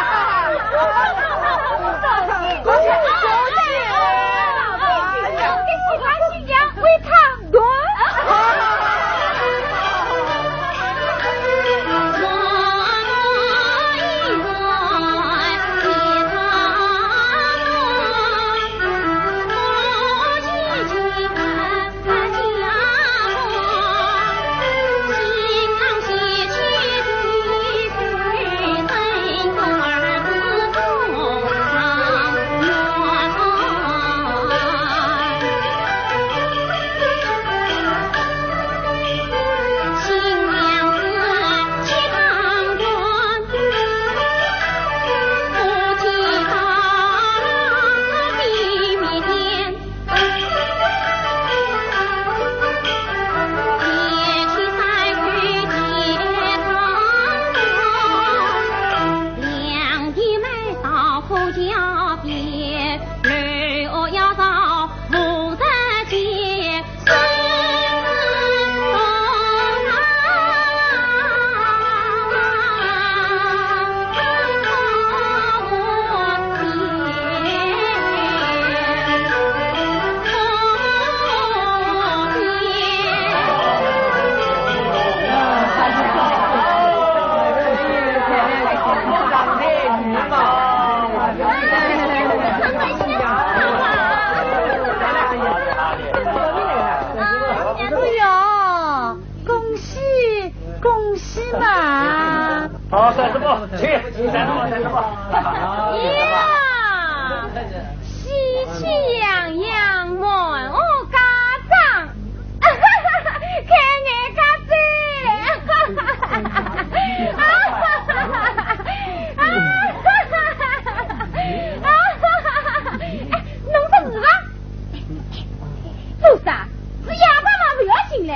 请，请，请。呀，喜气洋洋，满屋家当，开眼界哉！哎，侬说是伐？做啥？是哑巴嘛，勿要紧嘞。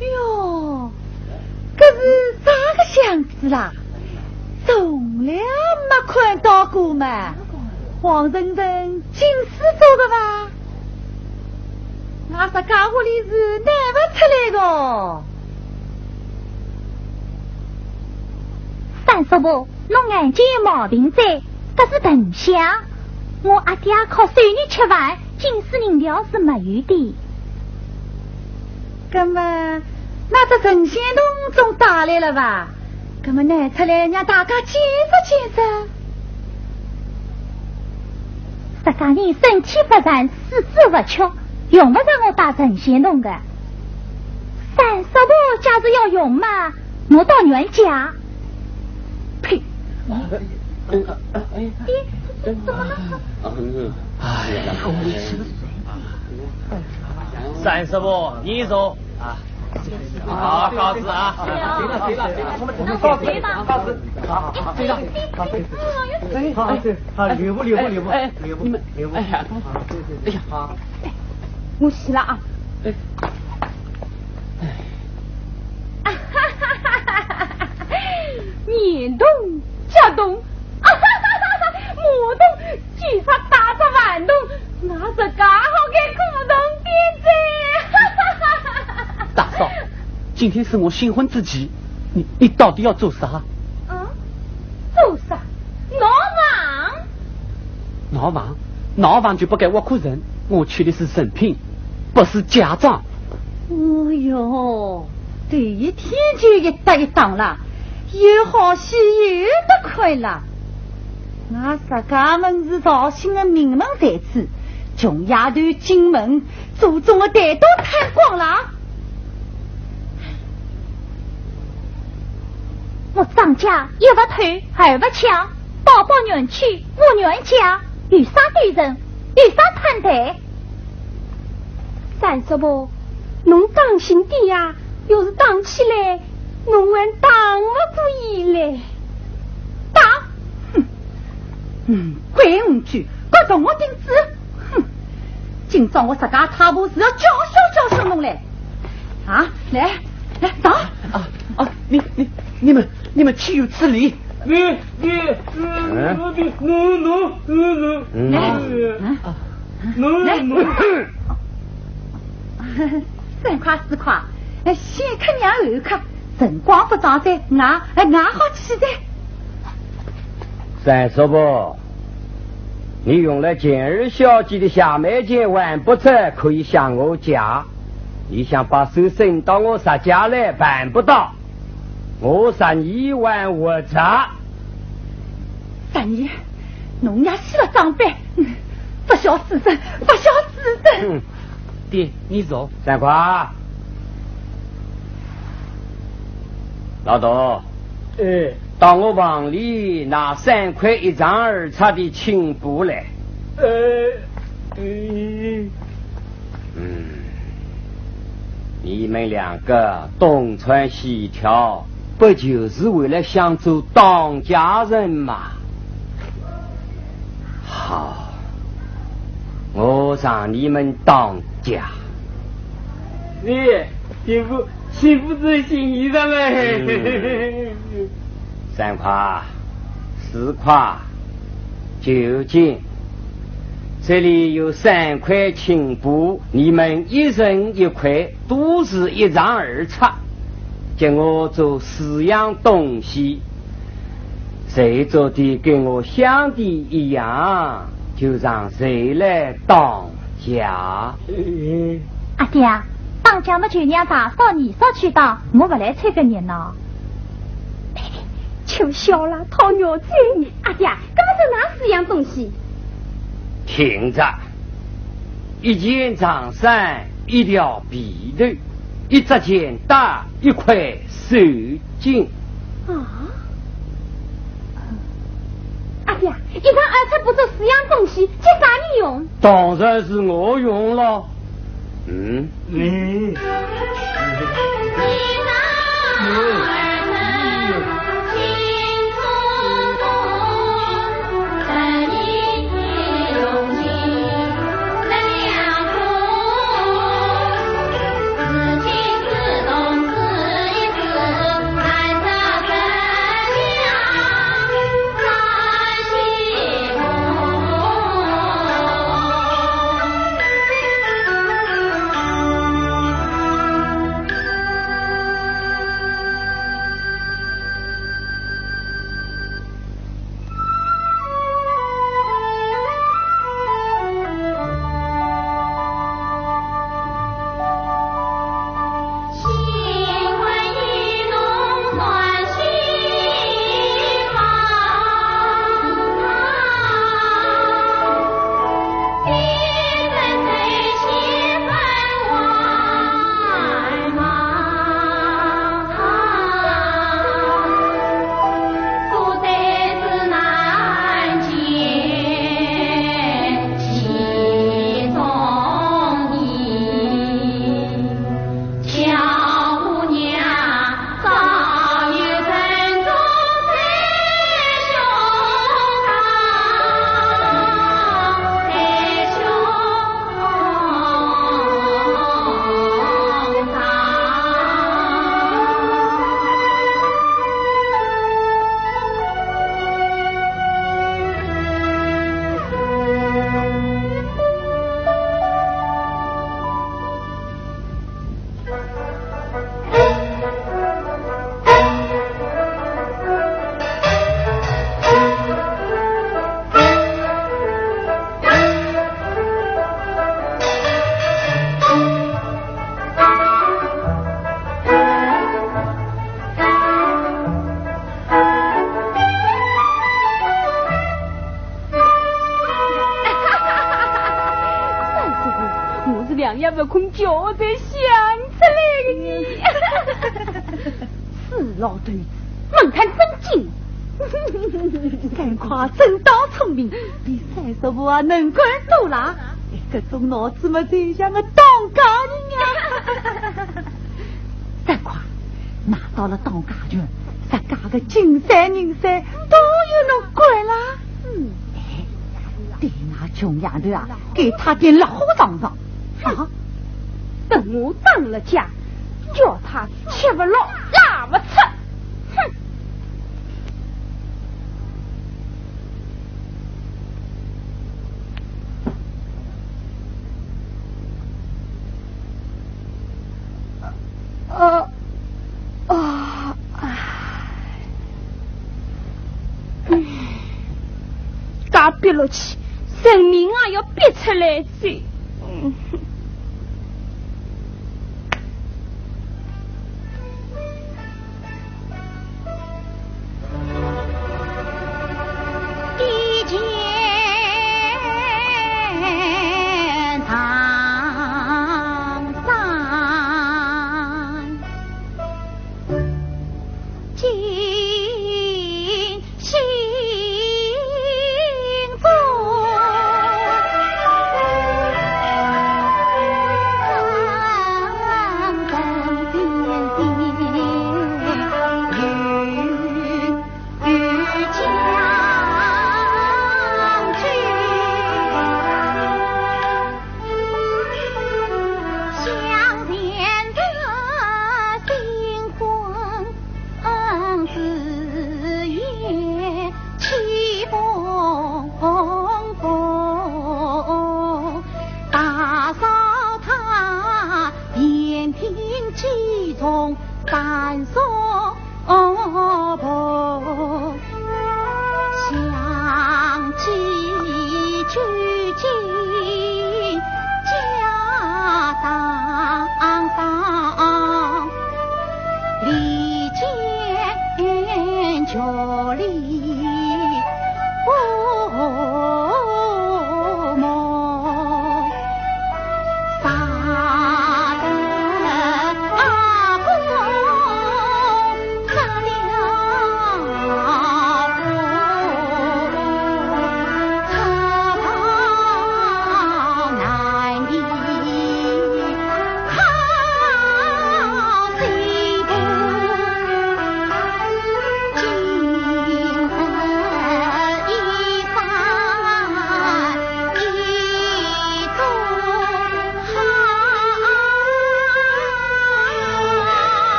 哟，搿是啥个箱子啦？从来没看到过嘛。黄澄澄金丝做个伐？那啥家伙里是拿勿出来个。三叔婆， 侬眼睛有毛病哉，搿是藤箱。我阿爹靠手艺吃饭，金丝银条是没有的。葛么，那只成仙洞总带来了吧？葛么拿出来让大家见识见识。实梗人身体不全，四肢不全，用不着我带成仙洞的。三叔婆假使要用嘛，我到娘家。 呸！爹，怎么了？哎呀，三叔婆，你坐啊。好，告辞啊。行了，行了，行了，我们告辞，告辞。好，这样，好，这样。哎，好，这，好，留步，留步，留步，哎，哎，留步，你们，留步。哎呀，好，谢谢，哎呀，好。我去了啊。哎。 眼洞、脚洞、马洞，居然带只饭桶，那是介好个古董店哉！大嫂，今天是我新婚之期，你，你到底要做啥？啊？做啥？闹房？闹房？闹房就不该挖苦人，我缺的是人品，不是嫁妆。哎哟， 头一天就一搭一档了，有好戏有得看了。我石家门是绍兴的名门才子，穷丫头进门，祖宗的蛋都贪光了。我张家一不偷，二不抢，包包元气，我娘家有啥对人，有啥看待？ 三叔婆，侬当心点呀，要是打起来，侬还打勿过伊嘞。打？哼，嗯，鬼红嘴，敢动我顶子，哼，今朝我石家太婆是要教训教训侬嘞。啊，来，来，打！啊，啊，你，你，你们，你们岂有此理！你，你，嗯？你，你，你，你，你，嗯。来，嗯。 来，三块四块，哎，先客让后客，辰光不早哉，俺，哎，俺好去哉。三叔婆，你用了钱二小姐的下买钱还不出，可以向我借。你想把手伸到我石家来，办不到。 我十二万还债。十二？侬也死了张板，嗯，不孝子孙，不孝子孙。嗯，爹，你走。三块。老董，哎。到我房里拿三块一张二拆的青布来。呃，嗯。 嗯，你们两个东窜西跳，不就是为了想做当家人吗？好，我让你们当家。你，媳妇，媳妇最心意的嘞。嗯。三块，四块， 九斤。这里有三块青布，你们一人一块，都是一张二拆，给我做四样东西。谁做的跟我想的一样，就让谁来当家。嗯。阿爹，当家么就让大嫂、二嫂去当，我不来凑个热闹。 秋笑了，讨饶罪呢。阿爹，搿么是哪四样东西？听着，一件长衫，一条被头，一只钱袋，一块手巾。啊？阿爹，一张二尺不足四样东西，给啥人用？当然是我用了。嗯？嗯。我是两夜不困觉才想出来的呢。死老头子，蛮看真经。三块真当聪明，比三叔婆还能干多啦。搿种脑子嘛，才像个当家人啊。三块，拿到了当家权，自家个金山银山都由侬管啦。嗯。哎，对那穷丫头啊，给她点落花上上。啊？等我当了家，叫她吃不落拉不出。哼！呃，啊，唉。嗯，介逼落去，人命也要逼出来哉。嗯。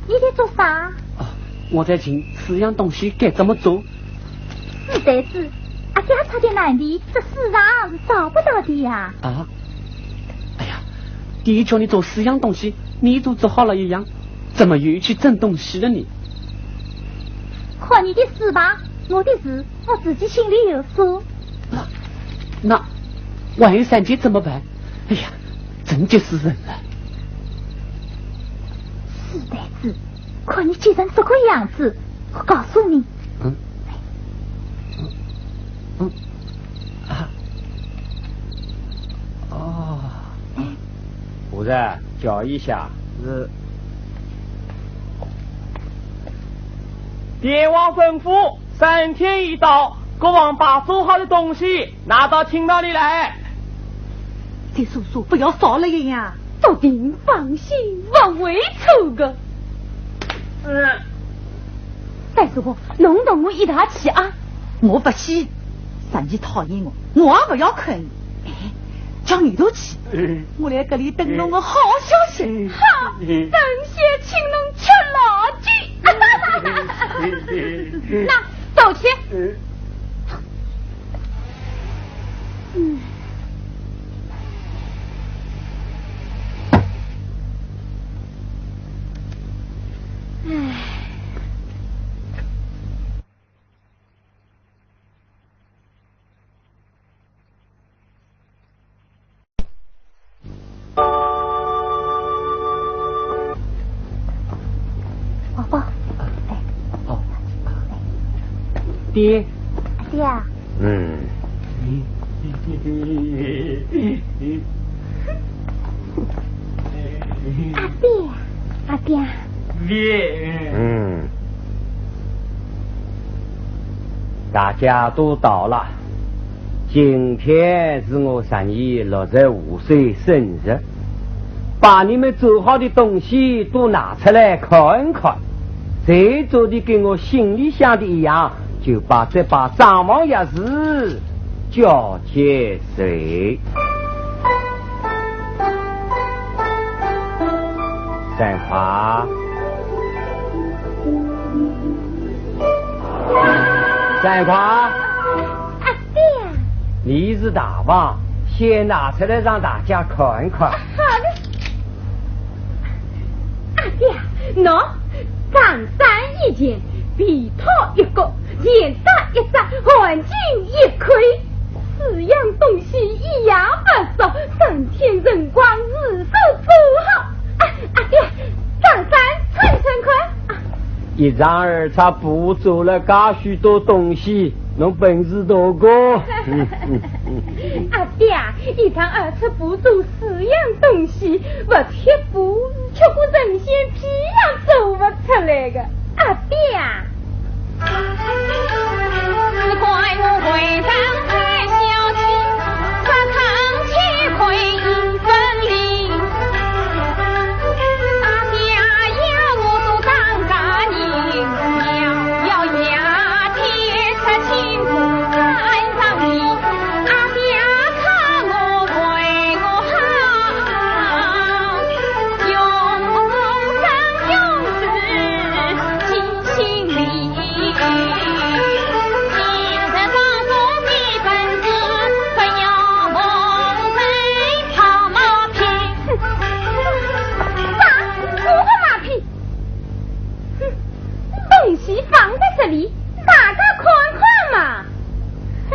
你在做啥？啊，我在寻四样东西该怎么做。死呆子，阿爹出点难题，这世上是找不到的呀。啊？哎呀，第一叫你做四样东西，你都做好了一样，怎么又去整东西了呢？看你的书吧，我的事我自己心里有数。那，那万一三姐怎么办？哎呀，真急死人了。死呆子，看你急成这个样子，我告诉你。嗯？嗯？嗯？啊？哦。夫人，叫一下。是。爹王吩咐，三天一到，各房把做好的东西拿到厅堂里来。这叔叔不要少了一样。笃定放心，不会错的。嗯。再说，侬同我一道去啊。我不去，三姐讨厌我，我也不要看伊。哎，叫你都去，嗯。我来这里等侬个好消息。嗯。好，等歇请侬吃老酒。嗯。那，走去。嗯。嗯。唉。宝宝，哎。哦。爹。爹啊。嗯。阿爹，阿爹。爹。嗯。大家都到了，今天是我侄儿六十五岁生日，把你们做好的东西都拿出来看一看，谁做的跟我心里想的一样，就把这把账房钥匙交给谁。 三块。三块。阿爹。你是大房，先拿出来让大家看一看。啊，好的。阿爹，喏，长衫一件，被套一个，钱袋一只，汗巾一口。 四样东西一样不少，三天辰光随手做好。啊，阿爹，长衫穿穿看。啊。一丈二尺布做了介许多东西，侬本事大个。阿爹，一丈二尺布做四样东西，不贴布，吃过神仙皮也做不出来的。阿爹。 啥？我的马屁？哼，东西放在这里，大家看看嘛。哼，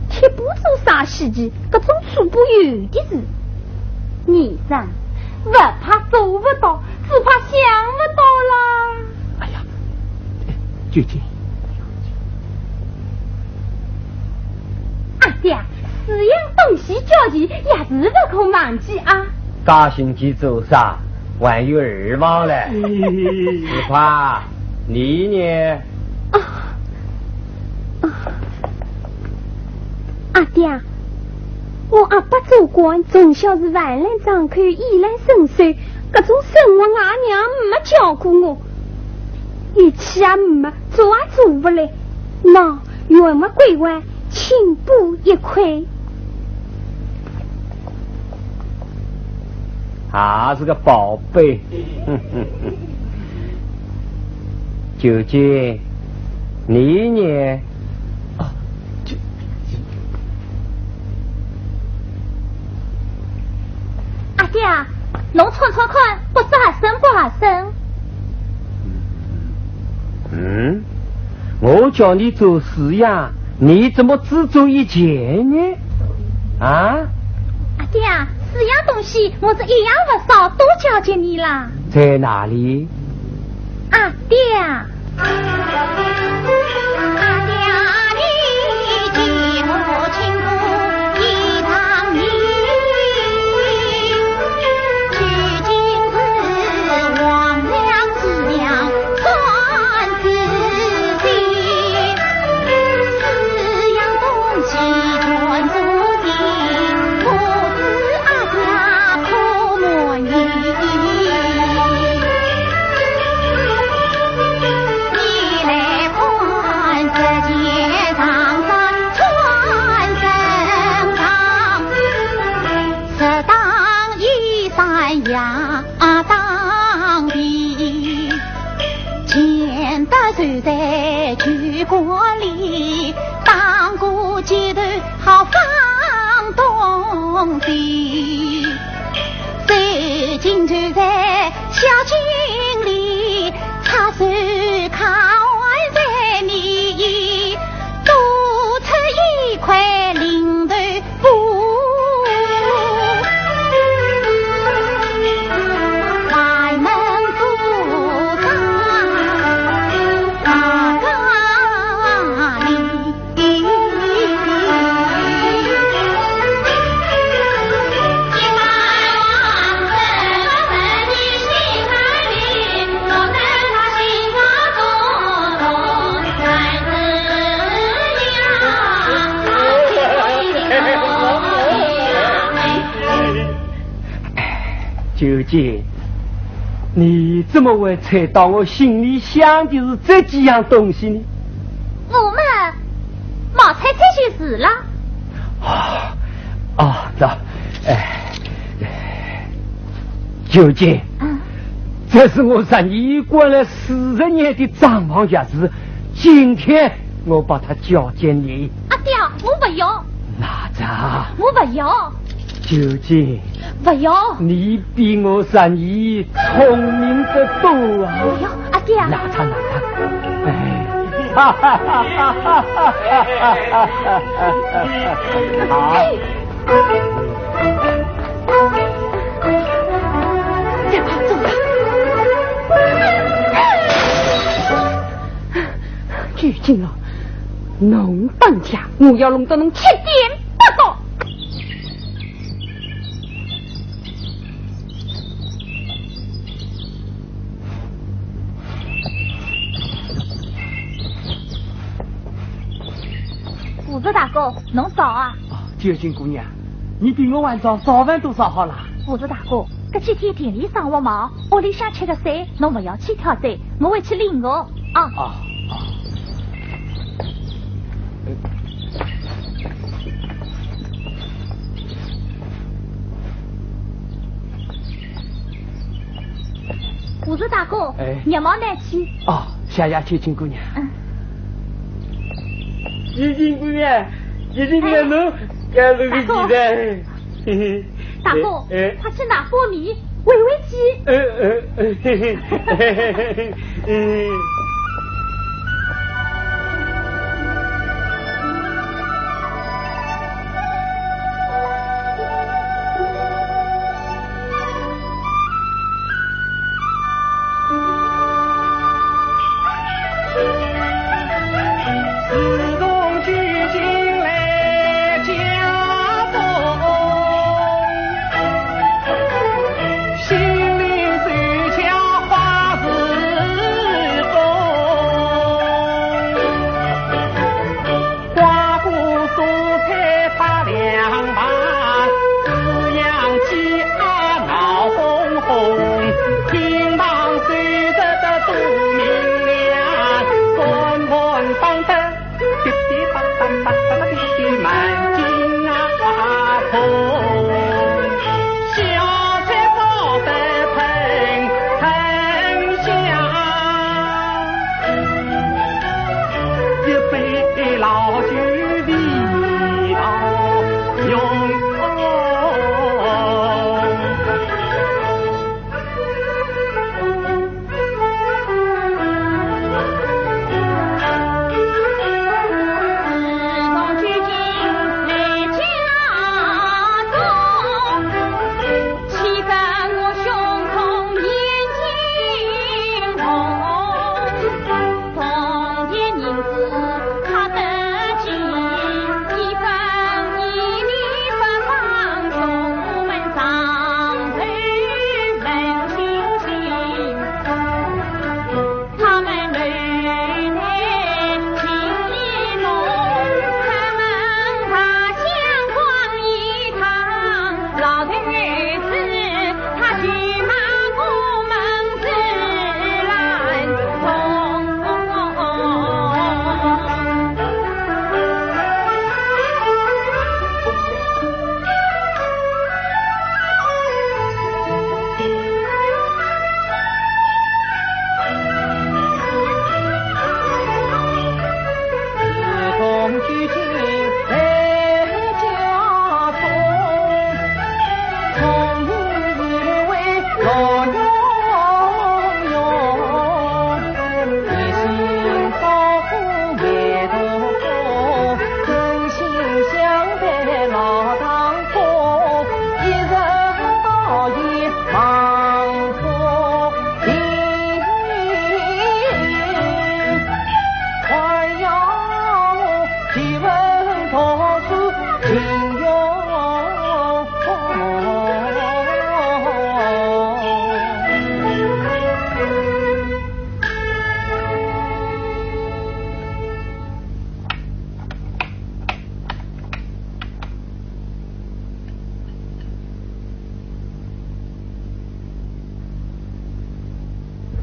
贴布做啥稀奇，搿种粗布有的是。你呀，不怕做不到，只怕想不到啦。哎呀， 哎，姐姐。阿爹，四样东西交齐也是不可忘记啊。介兴趣做啥？还有二房嘞。嗯。四块，你呢？啊，啊。阿爹，我阿爸做官，从小是饭篮张口，衣篮伸手，搿种生活阿娘没教过我。 力气也没，做也做勿来。喏，原物归还，清补一块。还是个宝贝。究竟你呢？阿爹，侬尝尝看，不是合身不合身？嗯，我叫你做四样，你怎么只做一件呢？啊？阿爹，四样东西我是一样不少，都交给你了。在哪里？ 阿爹。究竟你怎么会猜到我心里想的是这几样东西呢？我嘛，毛猜猜就是了。啊，啊，这，哎，究竟，嗯。这是我十年关了四十年的账房钥匙，今天我把它交给你。阿爹，我不要。拿着。我不要。究竟，不要。你比我十年聪明得多啊。不要，阿爹。拿着，拿着。哎。好。再快走吧。究竟啊，侬当家，我要弄得侬七颠八倒。 胡子大哥，侬早啊！哦，九斤姑娘，你比我还早，早饭多少好啦？胡子大哥，搿几天田里生活忙，屋里向吃个菜，侬勿要去挑拣，我会去领个啊。哦，哦。 胡子大哥，哎。热毛拿去。哦，谢谢，九斤姑娘。嗯。九斤姑娘，九斤姑娘，哎。侬，哎，侬是几代？大哥。大哥，哎，哎。快去拿把米，喂喂鸡。呃，呃，呃，嘿嘿嘿嘿。 自从娶进来家中，心里最像花树。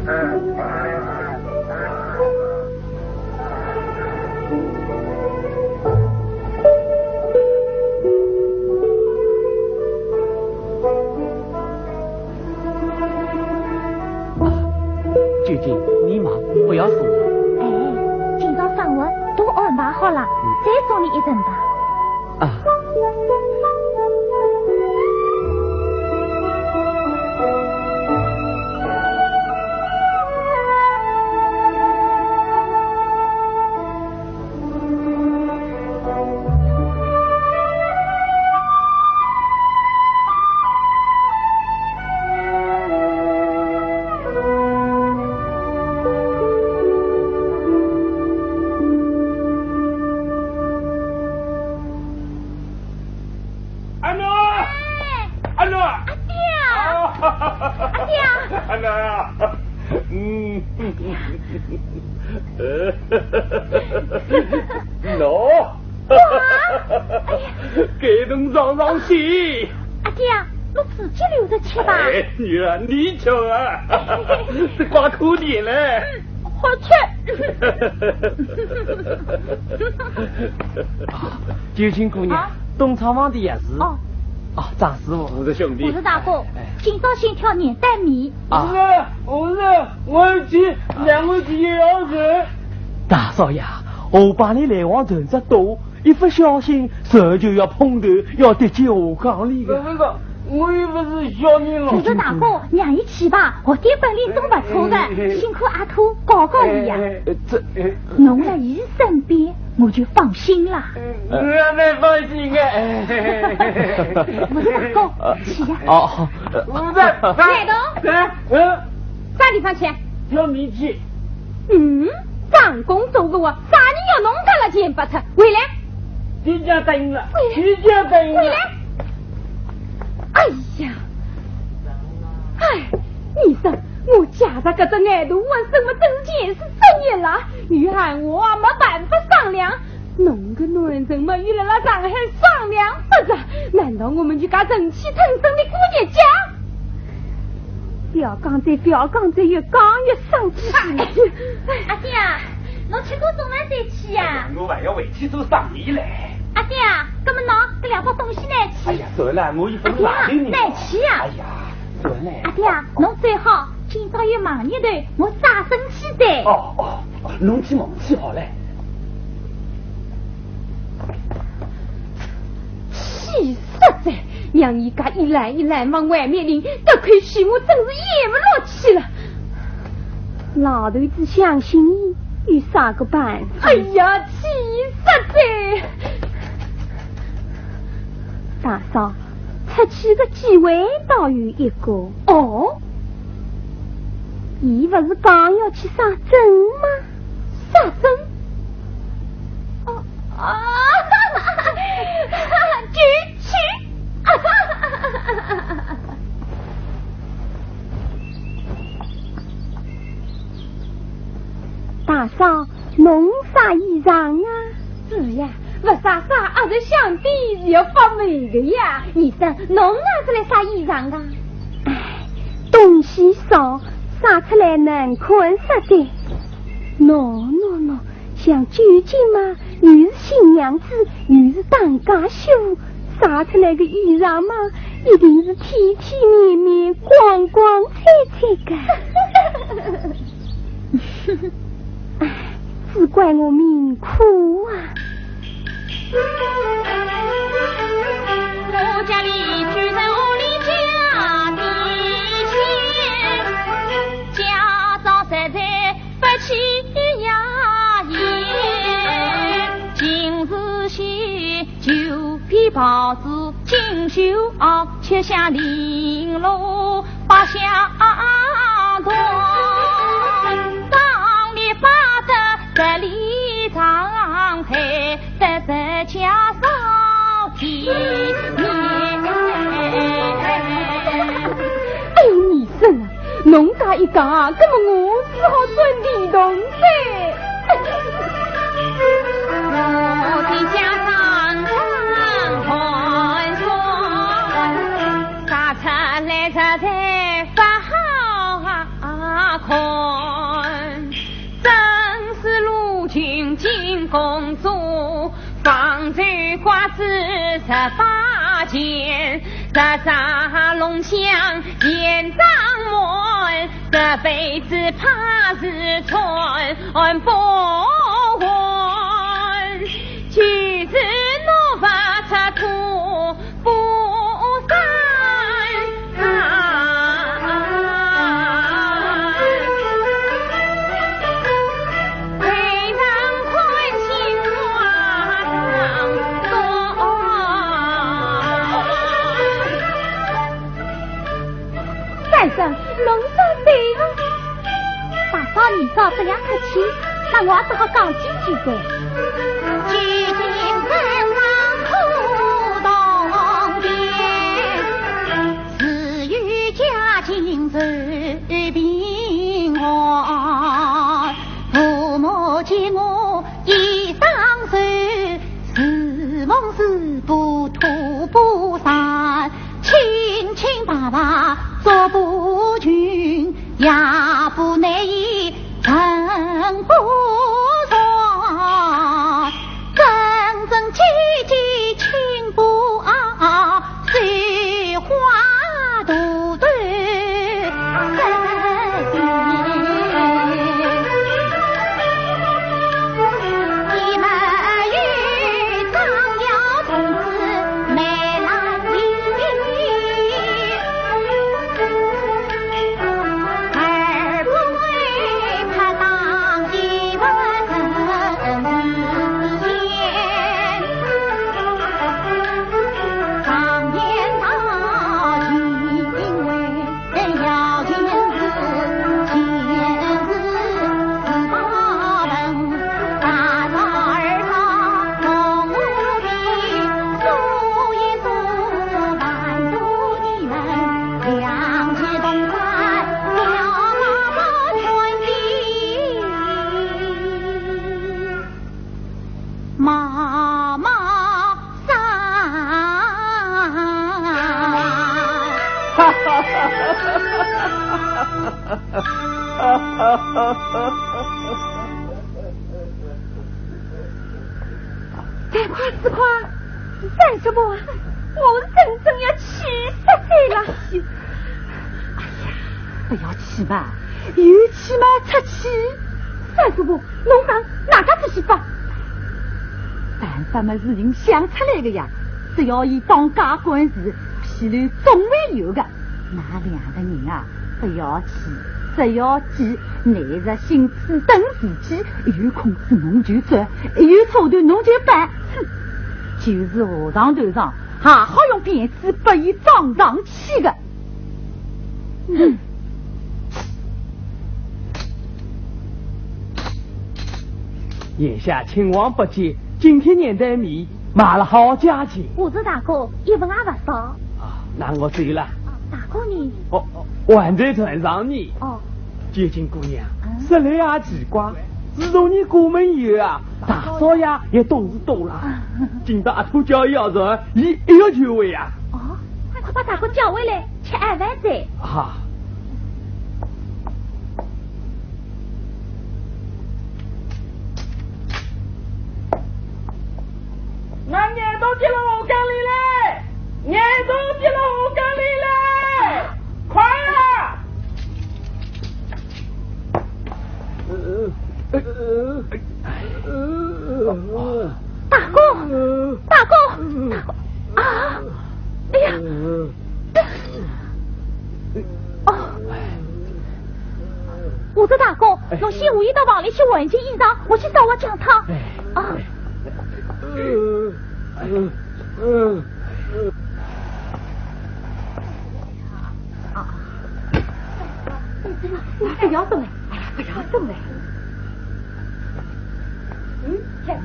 啊，九斤，你忙，不要送了。哎，今朝生活都安排好了，再送你一程吧。啊。 阿奴！哎！阿奴！阿爹！啊！阿爹！阿奴！嗯。喏。哇！哎呀！给侬尝尝鲜。阿爹，侬自己留着吃吧。哎，女儿，你吃啊，这怪可怜嘞。嗯，好吃。 啊，九斤姑娘，啊？东廠房的钥匙。哦。啊，张师傅。吴氏兄弟。吴氏大哥，哎。今朝先挑年担米。啊。吴氏，吴氏，我要去，两块钱一匙。大少爷，河浜里来往船只多，一不小心，船就要碰头，要跌进河江里的。不是的，我又不是小人了。吴氏大哥，让伊去吧，学点本领总不错的，哎，哎，哎。辛苦阿土教教伊呀。哎，哎，这，哎。 侬辣伊身边，我就放心啦。我也蛮放心的。吴氏大哥，去呀。哦。吴氏，来东。哎，嗯？啥地方去？挑米去。嗯，张工做个活，啥人要侬家了钱不出？回来。你家答应了，回来。你家答应了。回来。哎呀，哎，你说，我家着搿只矮头还生么真是见识 作孽啦，你喊我没办法商量，侬个男人嘛又辣辣上海商量勿着，难道我们就介忍气吞声的过日脚？不要讲这，不要讲这，越讲越生气。阿爹啊，侬吃过中饭再去呀？我还要回去做生意嘞。阿爹啊，搿么喏，搿两包东西拿去。哎呀，算了，我又不是阿爹啊，拿去呀。哎呀，算了。阿爹啊，侬最好 今朝有忙日头，我啥生气的？哦，哦，哦，侬去忙去好嘞。气煞哉！让伊家一来一来往外面领，搿口气我真是咽勿落去了。老头子相信伊，有啥个办法？哎呀，气煞哉！大嫂， 出去的机会倒有一个。哦？伊勿是讲要去杀珍吗？杀珍？哦，啊，就去。大嫂，侬啥衣裳啊？是呀， 勿杀杀，阿是想必是要发霉的呀。你说，侬拿出来啥衣裳啊？唉，东西少，杀出来难看煞的。喏，喏，喏，像九斤嘛，又是新娘子，又是当家媳妇，杀出来的衣裳嘛，一定是体体面面、光光彩彩的。 唉，只怪我命苦啊！我家里住在屋里家的前，家中实在不起呀也。今日些 九品袍子锦绣袄，七香绫罗八香团。当面摆得十里长，配得这家少体面。哎，你说啊， 侬介一讲，搿么我只好转地洞哉。我的家常常传说，杀出来实在不好啊，看，正是陆军进攻中，方才挂子十八件，十杀龙象千丈门，这辈子怕是穿不完，就是我发出土 不散。三声，侬说对了。大嫂二嫂不要客气，那我只好讲几句哉。 快快快，干什么啊？我真正要气煞哉了！哎呀，不要气嘛，有气嘛出气。干什么？侬讲哪个出气法？办法嘛是人想出来的呀，只要伊当家官是，譬如总会有的。 㑚两个人啊，不要气，只要急，乃是心思等时机，有空子侬就走，有错头侬就办。哼，就是和尚头上，还好用鞭子拨伊撞上去的。哼。眼下亲王不见，今天难得面， 卖了好价钱。武则大哥，一文也不少。啊，那我走了。啊，大哥呢？哦，还在船上呢。哦。九斤姑娘，嗯。说来也奇怪，自从你过门以后啊，大少爷也懂事多了。啊。今朝阿土叫伊要船，伊一要就会啊。哦，快快把大哥叫回来，吃晚饭哉。啊。 㑚眼睛跌落河缸里来！眼睛跌落河缸里来！快啊！大哥，大哥，大哥啊！哎呀！ 哦，武则大哥，哎。侬先下去到房里去换件衣裳，我去烧碗姜汤。哎。啊。啊。不要动了，哎呀，不要动了。嗯，嗯。哎呀，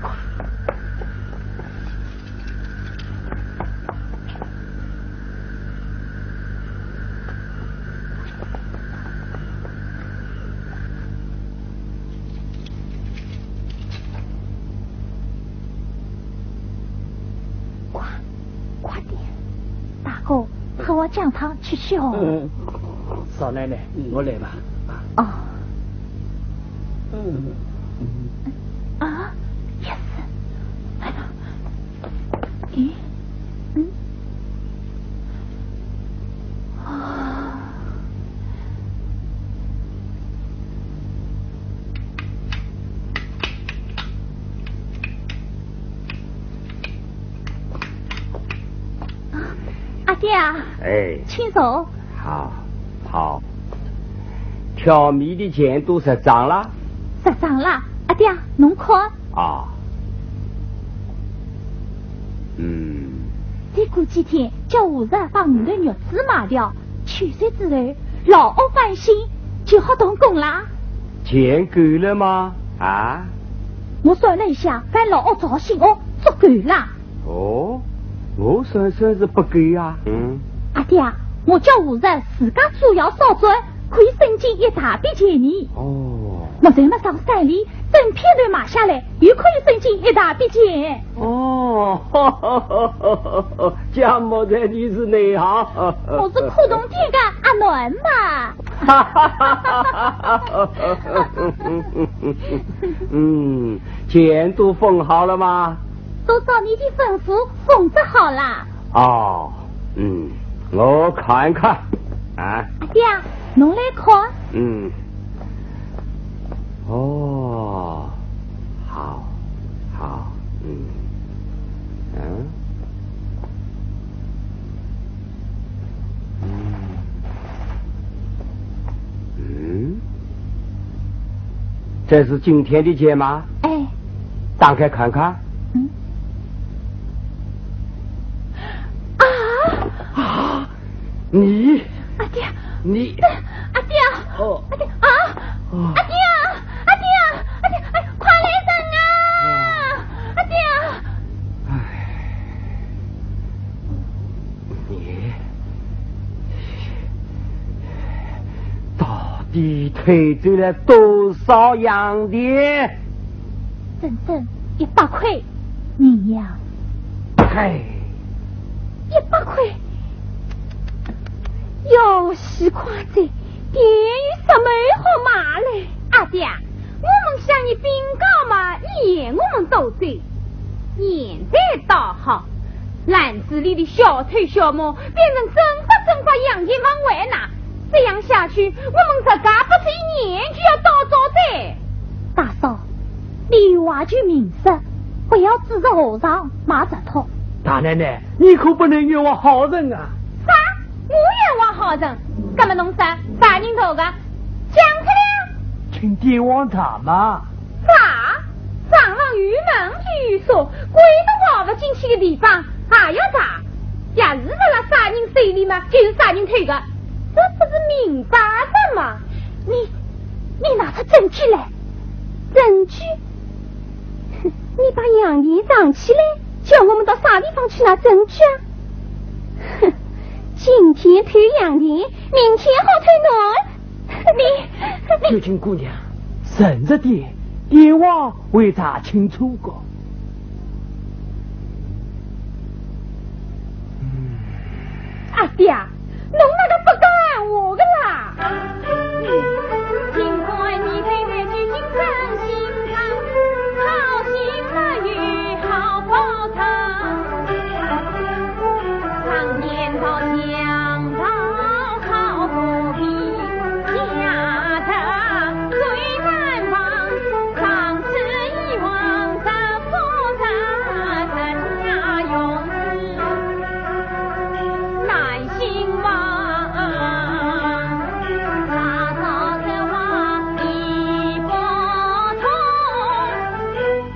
快。 快，快点，大哥，喝碗姜汤去去哦。嗯。少奶奶，嗯。我来吧。啊。哦。嗯。啊，也是。哎呀，咦，嗯。啊。 阿爹啊，哎。请坐。好，好。挑米的钱都入账了？入账了，阿爹啊，侬看。啊。嗯。再过几天，叫吴石把我们的肉资卖掉，去世之后，老屋翻新，就好动工啦。钱够了吗？啊？我算了一下，翻老屋造新屋足够啦。 哦，我算算是不够啊。嗯。阿爹啊，我叫吴石自家做窑烧砖，可以省进一大笔钱呢。哦。莫说么上山里，整片头买下来，又可以省进一大笔钱。哦，这样莫说你是内行。我是苦穷店家阿囡嘛。嗯，钱都分好了吗？ 都照你的吩咐封着好啦。哦，嗯，我看看，啊。阿爹，侬来看。嗯。哦，好，好，嗯，嗯，嗯。 嗯，这是今天的钱吗？哎。打开看看。嗯。啊！啊！你，阿爹，你，阿爹，哦。阿爹啊！哦。阿爹啊！阿爹啊！阿爹，哎，快来人啊！哦。阿爹啊！哎。 你到底偷走了多少洋钿？整整一百块银洋。哎。一百块？要死快哉，便宜什么好买嘞？阿爹，我们向你禀告嘛，你嫌我们多嘴。现在倒好， 篮子里的小偷小摸变成整发整发洋钿往外拿，这样下去，我们这家不是一年就要倒灶哉。大嫂，你有话就明说，不要指着和尚骂石头。大奶奶，你可不能冤枉好人啊！啥？我冤枉好人？那么侬说啥人偷的？讲出来啊！请爹王查嘛。 啥？上房有门就有锁，鬼都跑不进去的地方还要查？钥匙落了啥人手里嘛，就是啥人偷的，这不是明摆着嘛？你，你拿出证据来。证据？哼，你把洋钿藏起来，叫我们到啥地方去拿证据啊？哼，今天偷洋钿，明天好偷侬。 你，你，月琴姑娘，诚实点，爹王会查清楚的。阿爹，侬哪个不讲闲话的啦？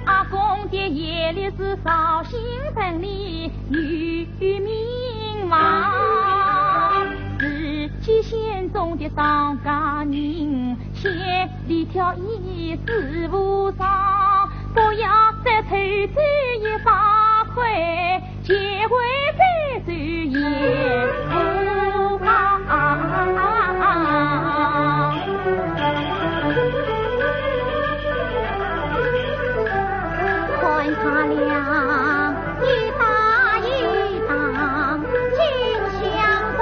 阿公的眼里是绍兴城里有名望，是胥县中的商家人，千里挑一事无常，都要再偷走一百块，结婚再走也不妨。 看他俩一搭一档，紧相撞。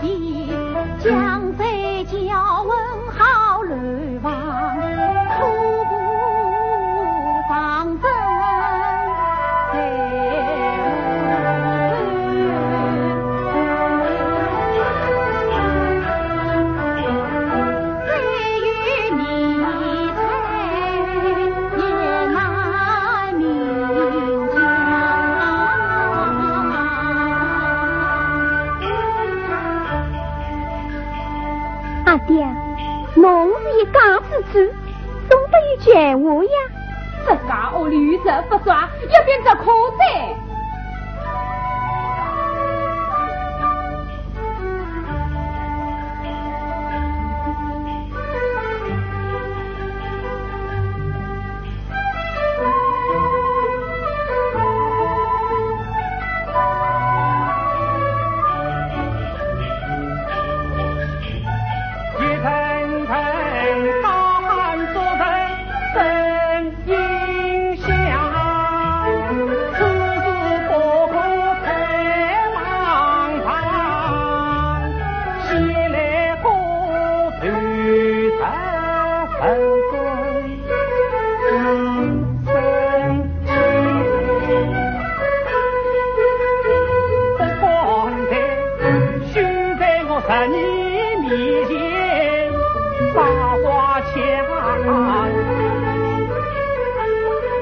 江水交问好楼房，初步当真在路。 阿爹，侬是一家之主，总得有权威呀。这家屋里有人不抓，一并捉可哉。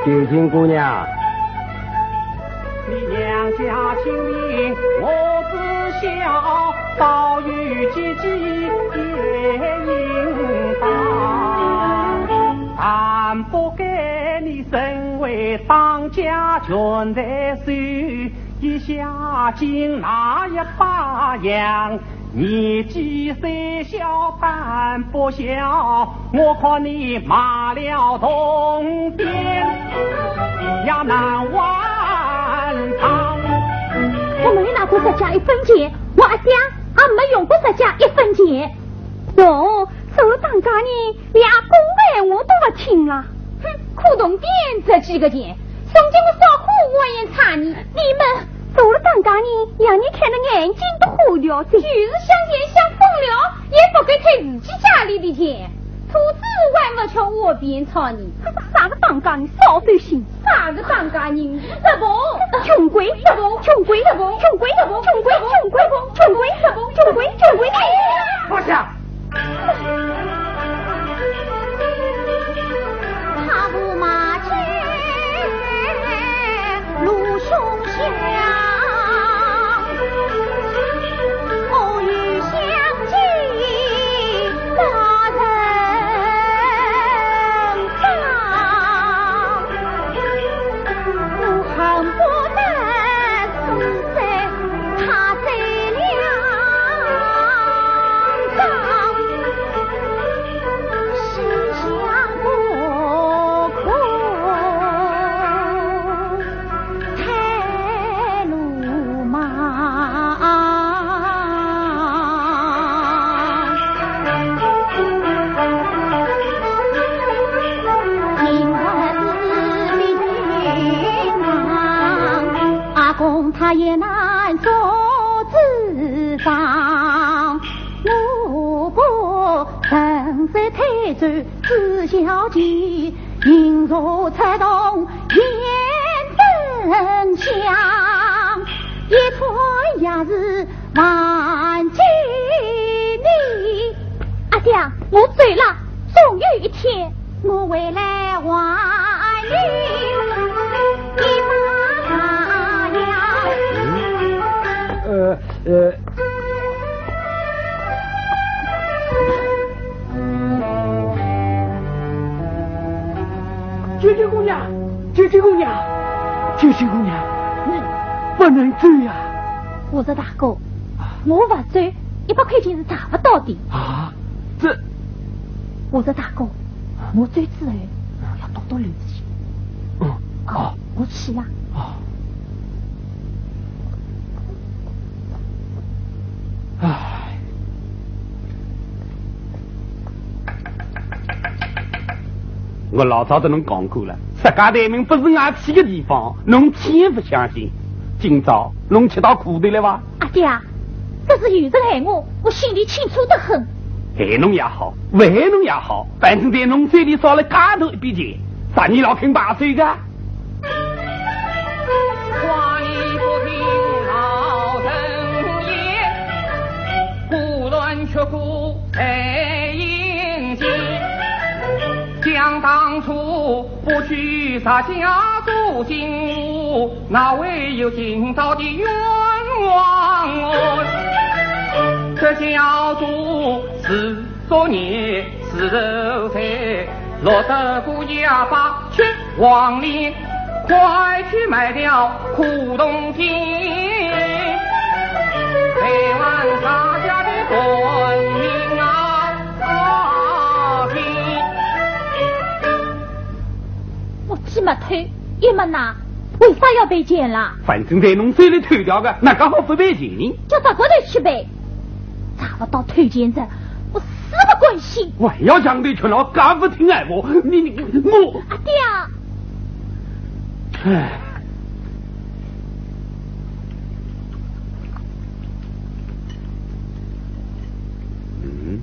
дев亲姑娘，你娘家清贫，我知晓，早有姐姐也应当。但不该你身为当家权在手，一下竟那一把样，年纪虽小但不小， 我看你卖了铜钿也难还账。我没拿过实价一分钱，我阿爹也没用过实价一分钱。喏，做了当家人，连阿公的闲话都不听了。哼，苦铜钿值几个钱？从今我少喝我也差你。你们 做了当家人，让你看得眼睛都花掉哉。就是想钱想疯了，也不该退自己家里的钱。兔子还不吃窝边草呢。啥个当家人，少走心。啥个当家人，日本穷鬼，日本穷鬼，日本穷鬼，日本穷鬼，穷鬼，穷鬼，日本穷鬼，穷鬼。哎呀！放下！ 他不骂街路凶险，我已想起大人伤，我恨不得死在 他在两旁，西厢不可太鲁莽。今日之命啊，阿公他也难做 主张，我不曾在台州知晓其，行如赤铜雁真相，一穿也是万几年。阿爹，我走了，总有一天 我回来还你一马呀。呃，呃。девять姑娘，девять姑娘，девять姑娘，你不能走呀。我说大哥，我不走，一百块钱是找不到的。啊，这我说大哥，我走之后要多多留心。嗯，哦，我去了。哦。唉。我老早对侬讲过了，石家台门不是俺去的地方，侬千不相信。今朝侬吃到苦头了吧？阿爹，但是有人害我，我心里清楚得很。害侬也好，勿害侬也好，反正在侬手里少了介大一笔钱，啥人老肯罢手个？话已不听老人言，故人却顾爱应节。想当初不许杀家族进屋， 哪会有今朝的冤枉案？这家族是作孽是受罪，落得孤家把去黄连，快去卖掉苦铜钿，赔还大家的官名啊！啊！我既没偷， 也没拿，为啥要赔钱啦？反正在侬手里偷掉个，哪个好勿赔钱呢？叫啥个头去赔？查勿到偷钱者，我死勿甘心。还要强头吃脑，介勿听闲话，你你我……阿爹啊！唉。嗯。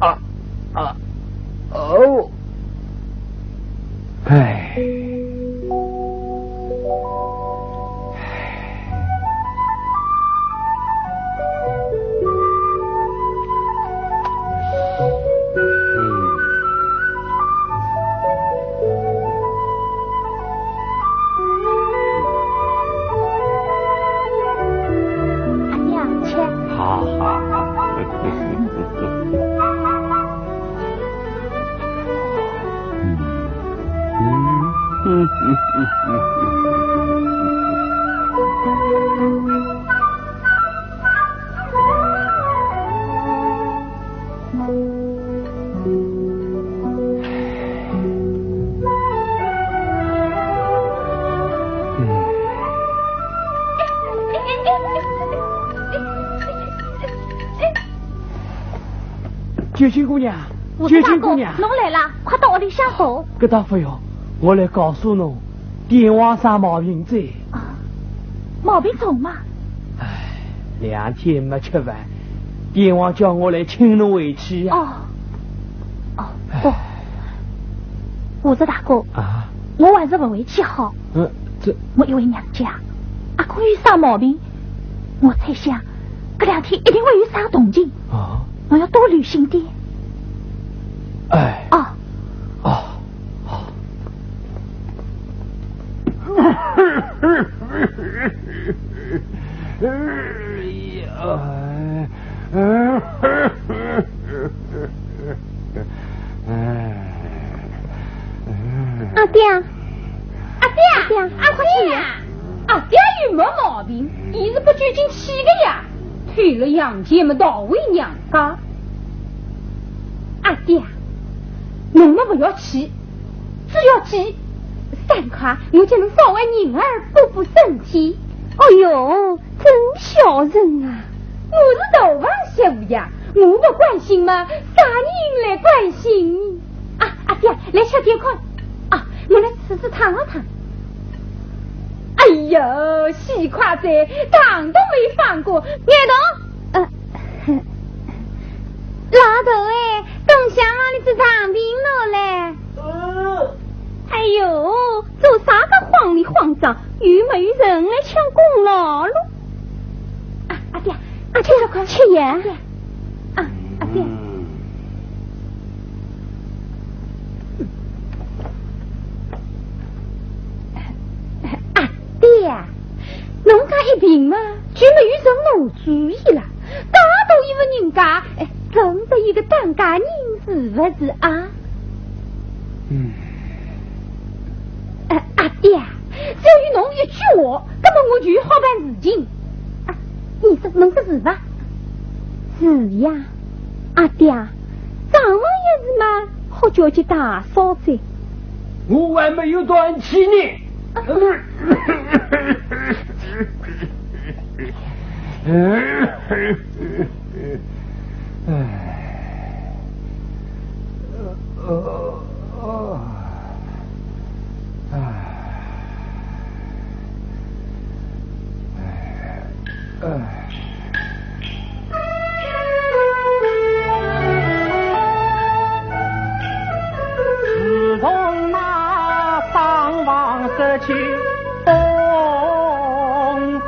啊，啊，哦。唉。 阿爹，吃。好，好，好。嗯，嗯，嗯。 九卿姑娘，九卿姑娘。侬来啦，快到屋里向坐。搿倒勿用，我来告诉侬， 爹王生毛病哉。啊，毛病重吗？唉，两天没吃饭，爹王叫我来请侬回去呀。哦，哦，不，武则大哥，啊？我还是勿回去好。嗯，这……我一回娘家，阿哥又生毛病，我猜想，搿两天一定会有啥动静。啊？我要多留心点。哎。啊。啊。 阿爹，阿爹，阿爹，阿爹，阿爹又没毛病，伊是不究竟去的呀，退了阳间么逃回娘家。阿爹，侬么不要去， 只要去，三块，我就能烧碗银耳补补身体。哎哟，真孝顺啊！我是大房小呀，我不关心嘛，啥人来关心？啊，阿爹，来吃点看。啊，我来试试烫啊烫。哎呦，死快哉，烫都没放过，眼头。呃，老头哎，冬香啊，你是长病了嘞。 呃。哎呦，做啥个慌里慌张，又没有人来抢功劳了。啊，阿爹，阿爹，吃呀，快吃呀。阿爹，啊，阿爹。嗯。阿爹，侬讲一病嘛，就没有人拿主意了。介大一个人家，哎，真的一个当家人是不是啊？ 嗯。呃，阿爹，只要有侬一句话，那么我就好办事情。啊，你说侬说是吧？是呀，阿爹，张王爷是嘛，好叫叫大嫂子。我还没有断气呢。 唉。呃，呃，唉，唉，唉。自从那商房失去东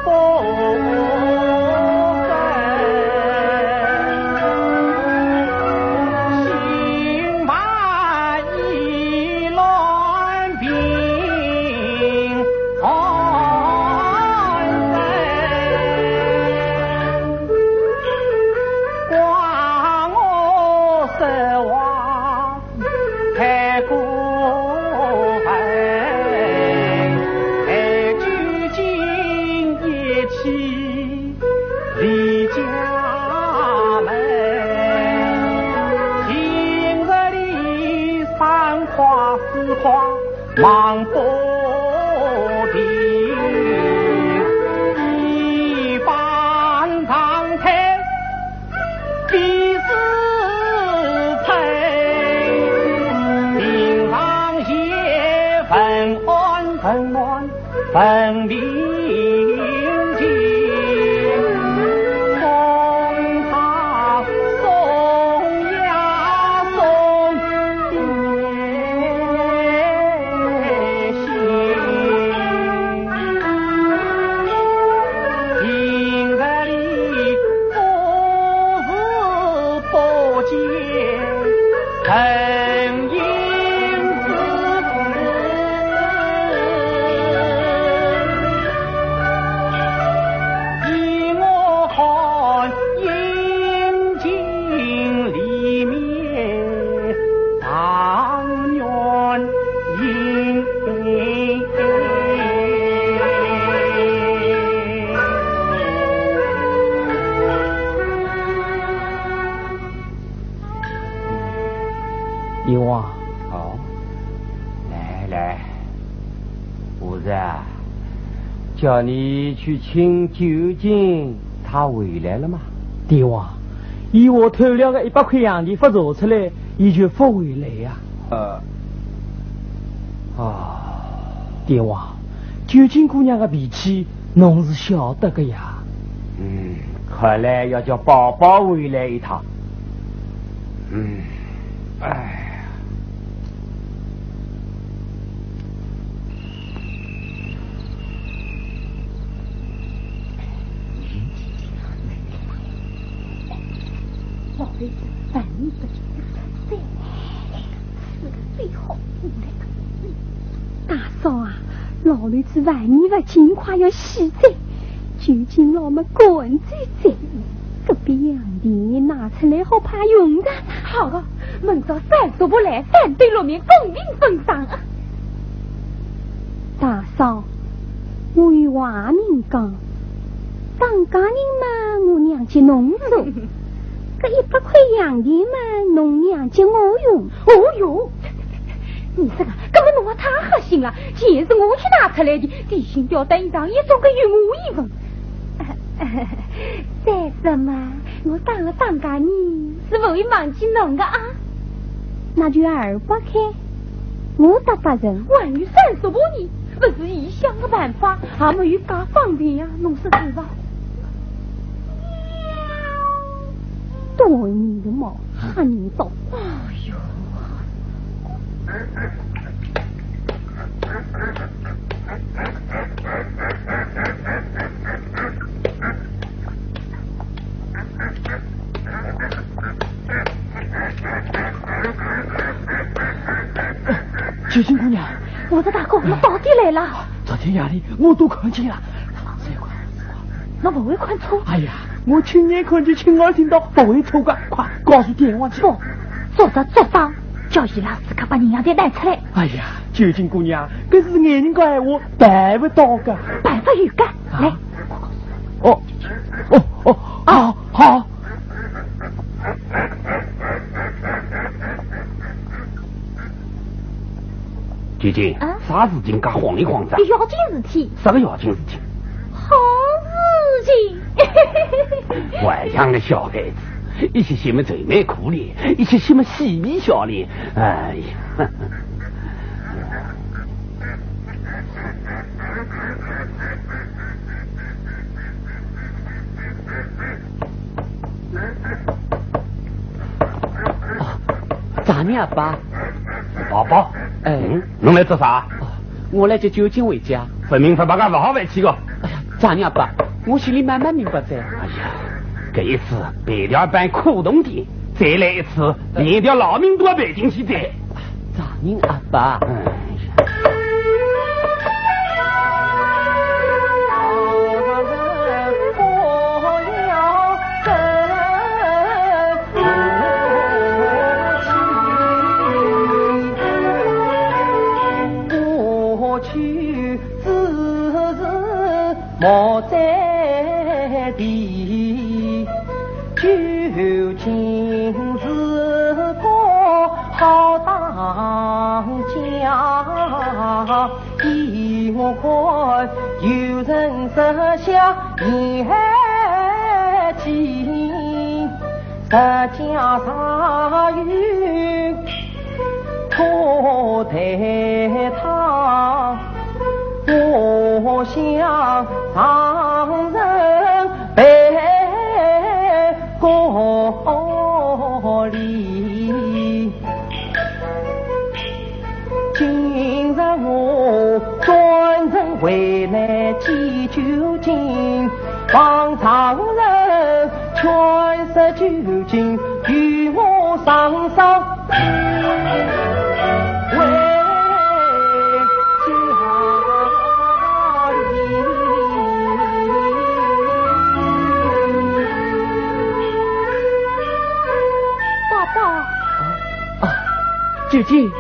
风，心烦意乱病缠身。怪我说话 太过分，待究竟一起离家门。平日里三夸四夸忙不停，一番长叹 第四春，平常也问安问暖问病情，送茶送药送点心。平日里 不是不见人影子，依我看，阴晴里面常怨阴。 爹王。哦，来来，武子啊，叫你去请九斤，他回来了吗？爹王，伊我偷了个一百块洋钿勿查出来，伊就勿回来呀。呃，哦，爹王，九斤姑娘个脾气，侬是晓得个呀。嗯，看来要叫宝宝回来一趟。嗯，哎呀。 大嫂啊，老头子万一勿尽快要死哉，究竟老么赶走哉，搿笔洋钿拿出来好派用场。好个，明朝三叔伯来，三对六面公平分账啊。大嫂，我有话明讲，张家人嘛，我娘接侬做，搿一百块洋钿嘛，侬娘接我用。哦哟， 你这个，根本弄我太黑心了，钱是我去拿出来的，提心吊胆一场，也总归有我一份。再说嘛，我当了当家呢，是不会忘记侬的啊。那就二百块，我搭八成。还有三叔伯呢，不是一想个办法，还没有介方便呀，侬说是吧？ 多你的毛，喊你走。哎呦！九斤姑娘，武则大哥，我到底来了。昨天夜里我都看见了。 侬勿会看错？哎呀，我亲眼看见，亲耳听到，勿会错个。快告诉爹王去。不，做得做到，叫伊拉自家把银洋钿拿出来。哎呀，九斤姑娘，搿是眼人家闲话，办勿到个。办法有个，来。哦，哦，哦，好，好。 姐姐，啊？啥事体介慌里慌张？要紧事体。啥个要紧事体？好事情。外向个小孩子，一歇歇么愁眉苦脸，一歇歇么嬉皮笑脸。哎呀！啊，丈人阿伯。宝宝，哎。嗯，侬来做啥？啊，我来接九斤回家。分明勿白个，勿好回去个。哎呀，丈人阿伯，我心里慢慢明白哉。哎呀，搿一次赔条板苦痛点，再来一次，连条老命都要赔进去哉。丈人阿伯。哎呀。莫再提，究竟是个好当家。依我看，有人设下陷阱，实梗上有 可待他，我想上人被隔离。今日我专程回来见究竟，望上人劝说究竟与我上山。 爸爸。啊，究竟。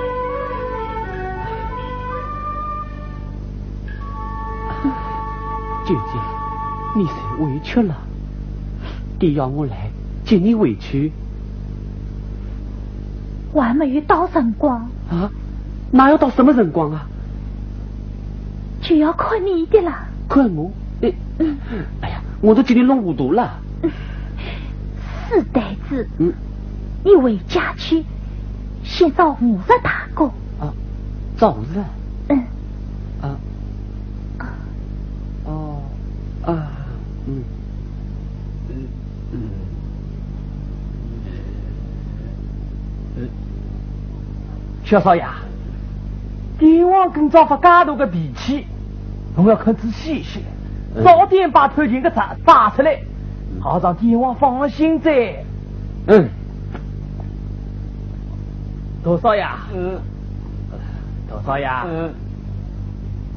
究竟，你受委屈了。 爹要我来接你回去。我还没有到辰光。啊？那要到什么辰光啊？就要看你的了。看我？哎，哎呀，我都给你弄糊涂了。死呆子，嗯。你回家去，先找五十大哥。啊，找五十？嗯。啊。哦，啊，嗯。 嗯，嗯，嗯。小少爷，爹王今朝发介大个脾气，侬要看仔细一些，嗯。早点把偷情个贼摆出来，好让爹王放心哉。嗯。大少爷。嗯。大少爷。嗯。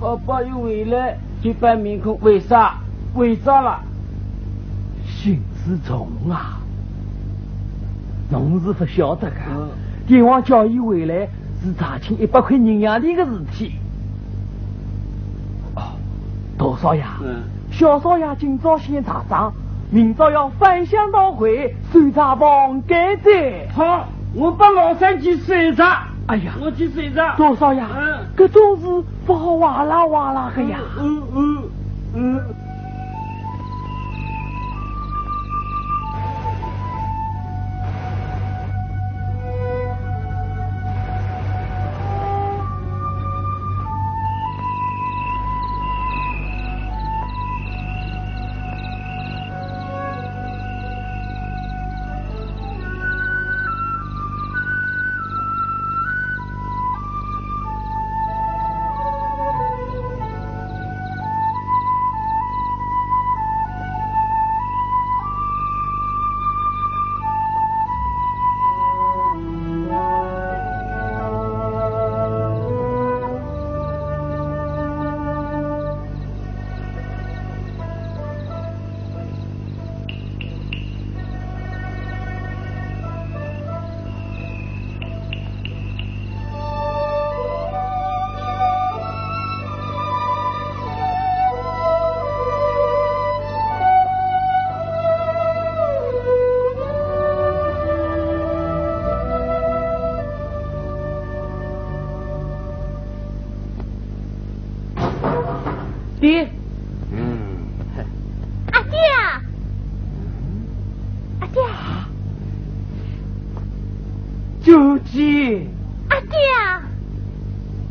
爸爸一回来，这般面孔为啥？为啥了？心事重啊，侬是勿晓得个。嗯。爹王叫伊回来，是查清一百块银洋钿个事体。哦，大少爷，嗯。小少爷今朝先查账，明朝要翻箱倒柜，搜查房间哉。好，我帮老三去搜查。 哎呀，我去睡觉。大少爷，嗯。搿种事勿好哇啦哇啦个呀。嗯，嗯，嗯，嗯。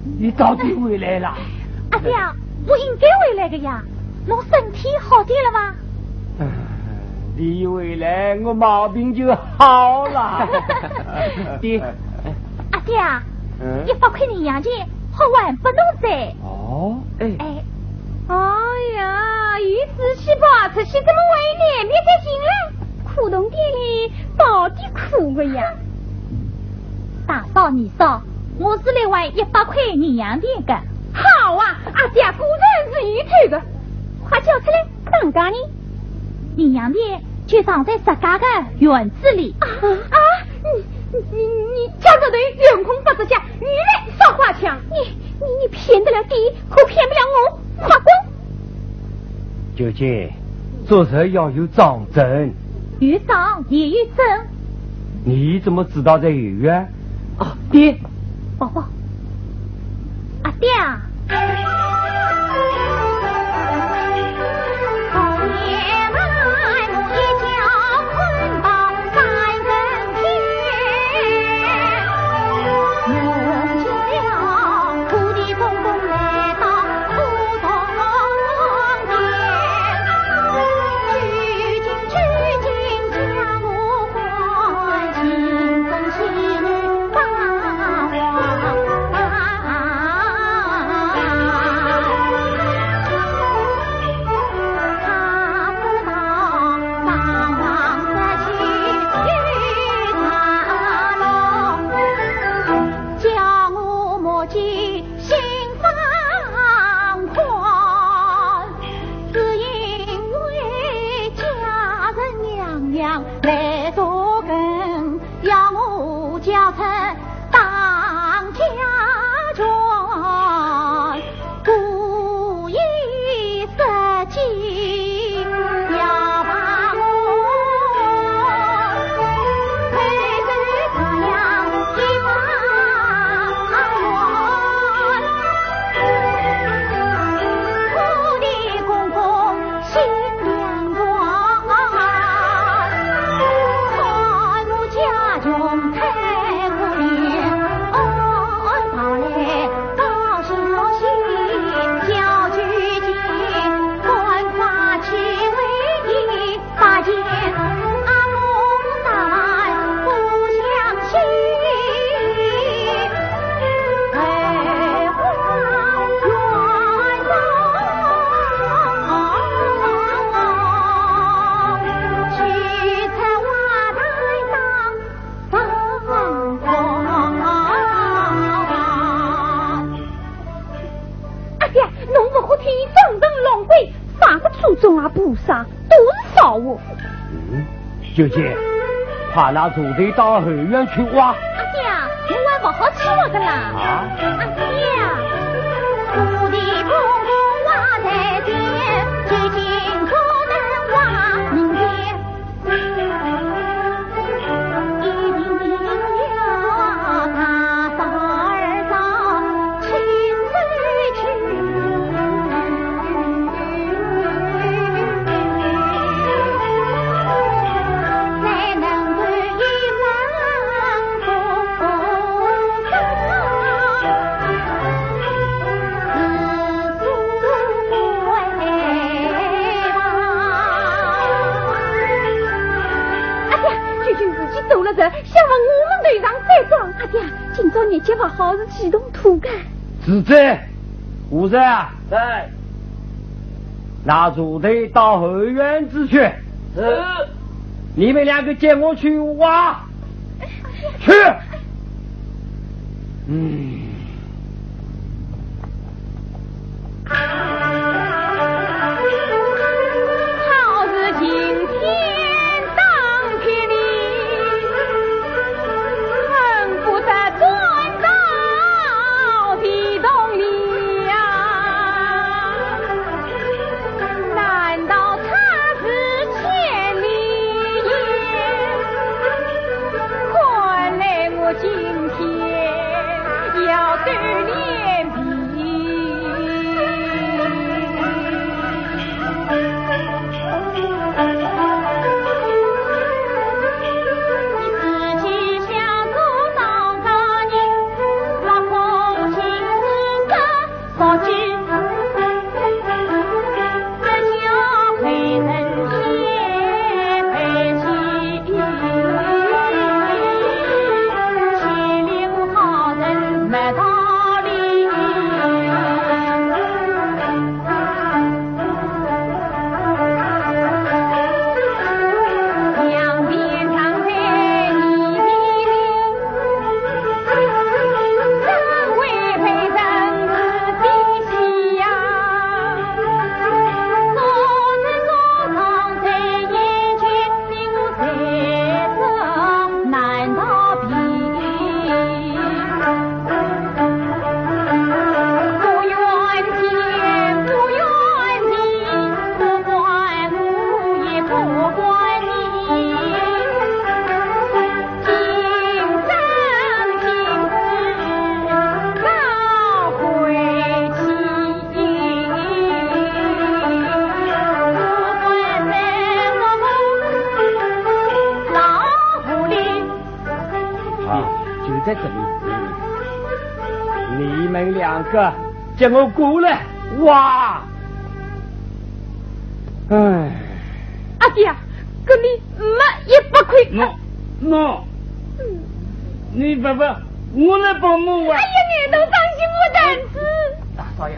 你早点回来啦。阿爹，我应该回来的呀，侬身体好点了伐？唉，你一回来，我毛病就好了。爹。阿爹啊，嗯？一百块银洋钿好还拨侬哉。哦，哎。哎。哎呀，有志气跑出去，怎么回来没得劲了？苦铜钿里到底苦的呀。大嫂、二嫂，我是来还一百块银洋钿的。好啊，阿爹果然是有头的。快叫出来，打架呢？银洋钿就藏在自家的院子里。啊，啊，你，你，你，你家这头有空不着家，你来耍花枪。你，你，你骗得了爹，可骗不了我。快滚！九姐，做事要有章程。有章也有证。你怎么知道在后院？啊，爹。宝宝。啊，爹啊。阿爹，侬勿好听伊装神弄鬼，啥个祖宗啊菩萨，都是笑话。嗯，九姐，快拿锄头到后院去挖。阿爹啊，我还勿好去挖个啦。啊？阿爹啊。阿爹，究竟事体做了啥，想往我们头上栽赃。阿爹，今朝日脚勿好，是几动土个。住嘴！武松啊，在。拿锄头到后院子去。是。你们两个跟我去挖。 去。嗯。你们两个给我过来！哇！哎，阿爹，搿里没一百块。喏，喏，你爸爸，我来帮忙啊。哎呀，你都当心我胆子。大少爷，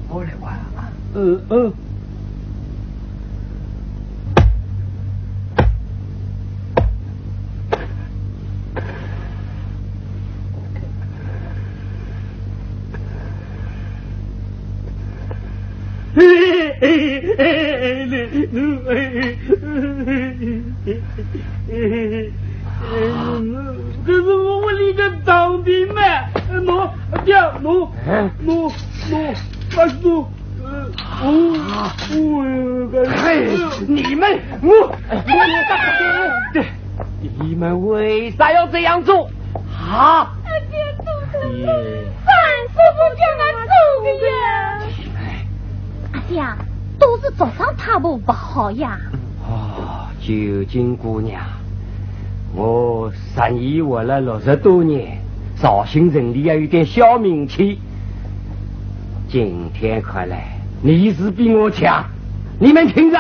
我来管啊。嗯嗯。这是我屋里的当兵嘛，喏，爹，喏，喏，喏，快走。嘿，你们，我，我，你们为啥要这样做？啊？爹，三叔不叫他走的呀。阿爹，都是做上他不不好呀。啊，九斤姑娘，我生意活了六十多年，绍兴城里也有点小名气。今天看来，你是比我强，你们听着，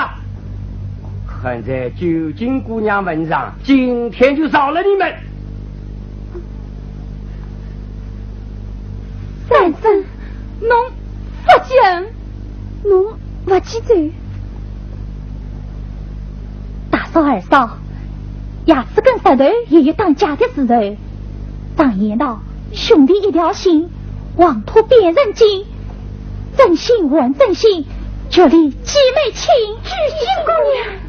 看在九斤姑娘份上，今天就饶了你们。三叔，侬勿讲，侬勿记得。大嫂二嫂，爷叔跟石头也有打架的时候。常言道，兄弟一条心，黄土变成金，真心换真心，这里姐妹情。九斤姑娘。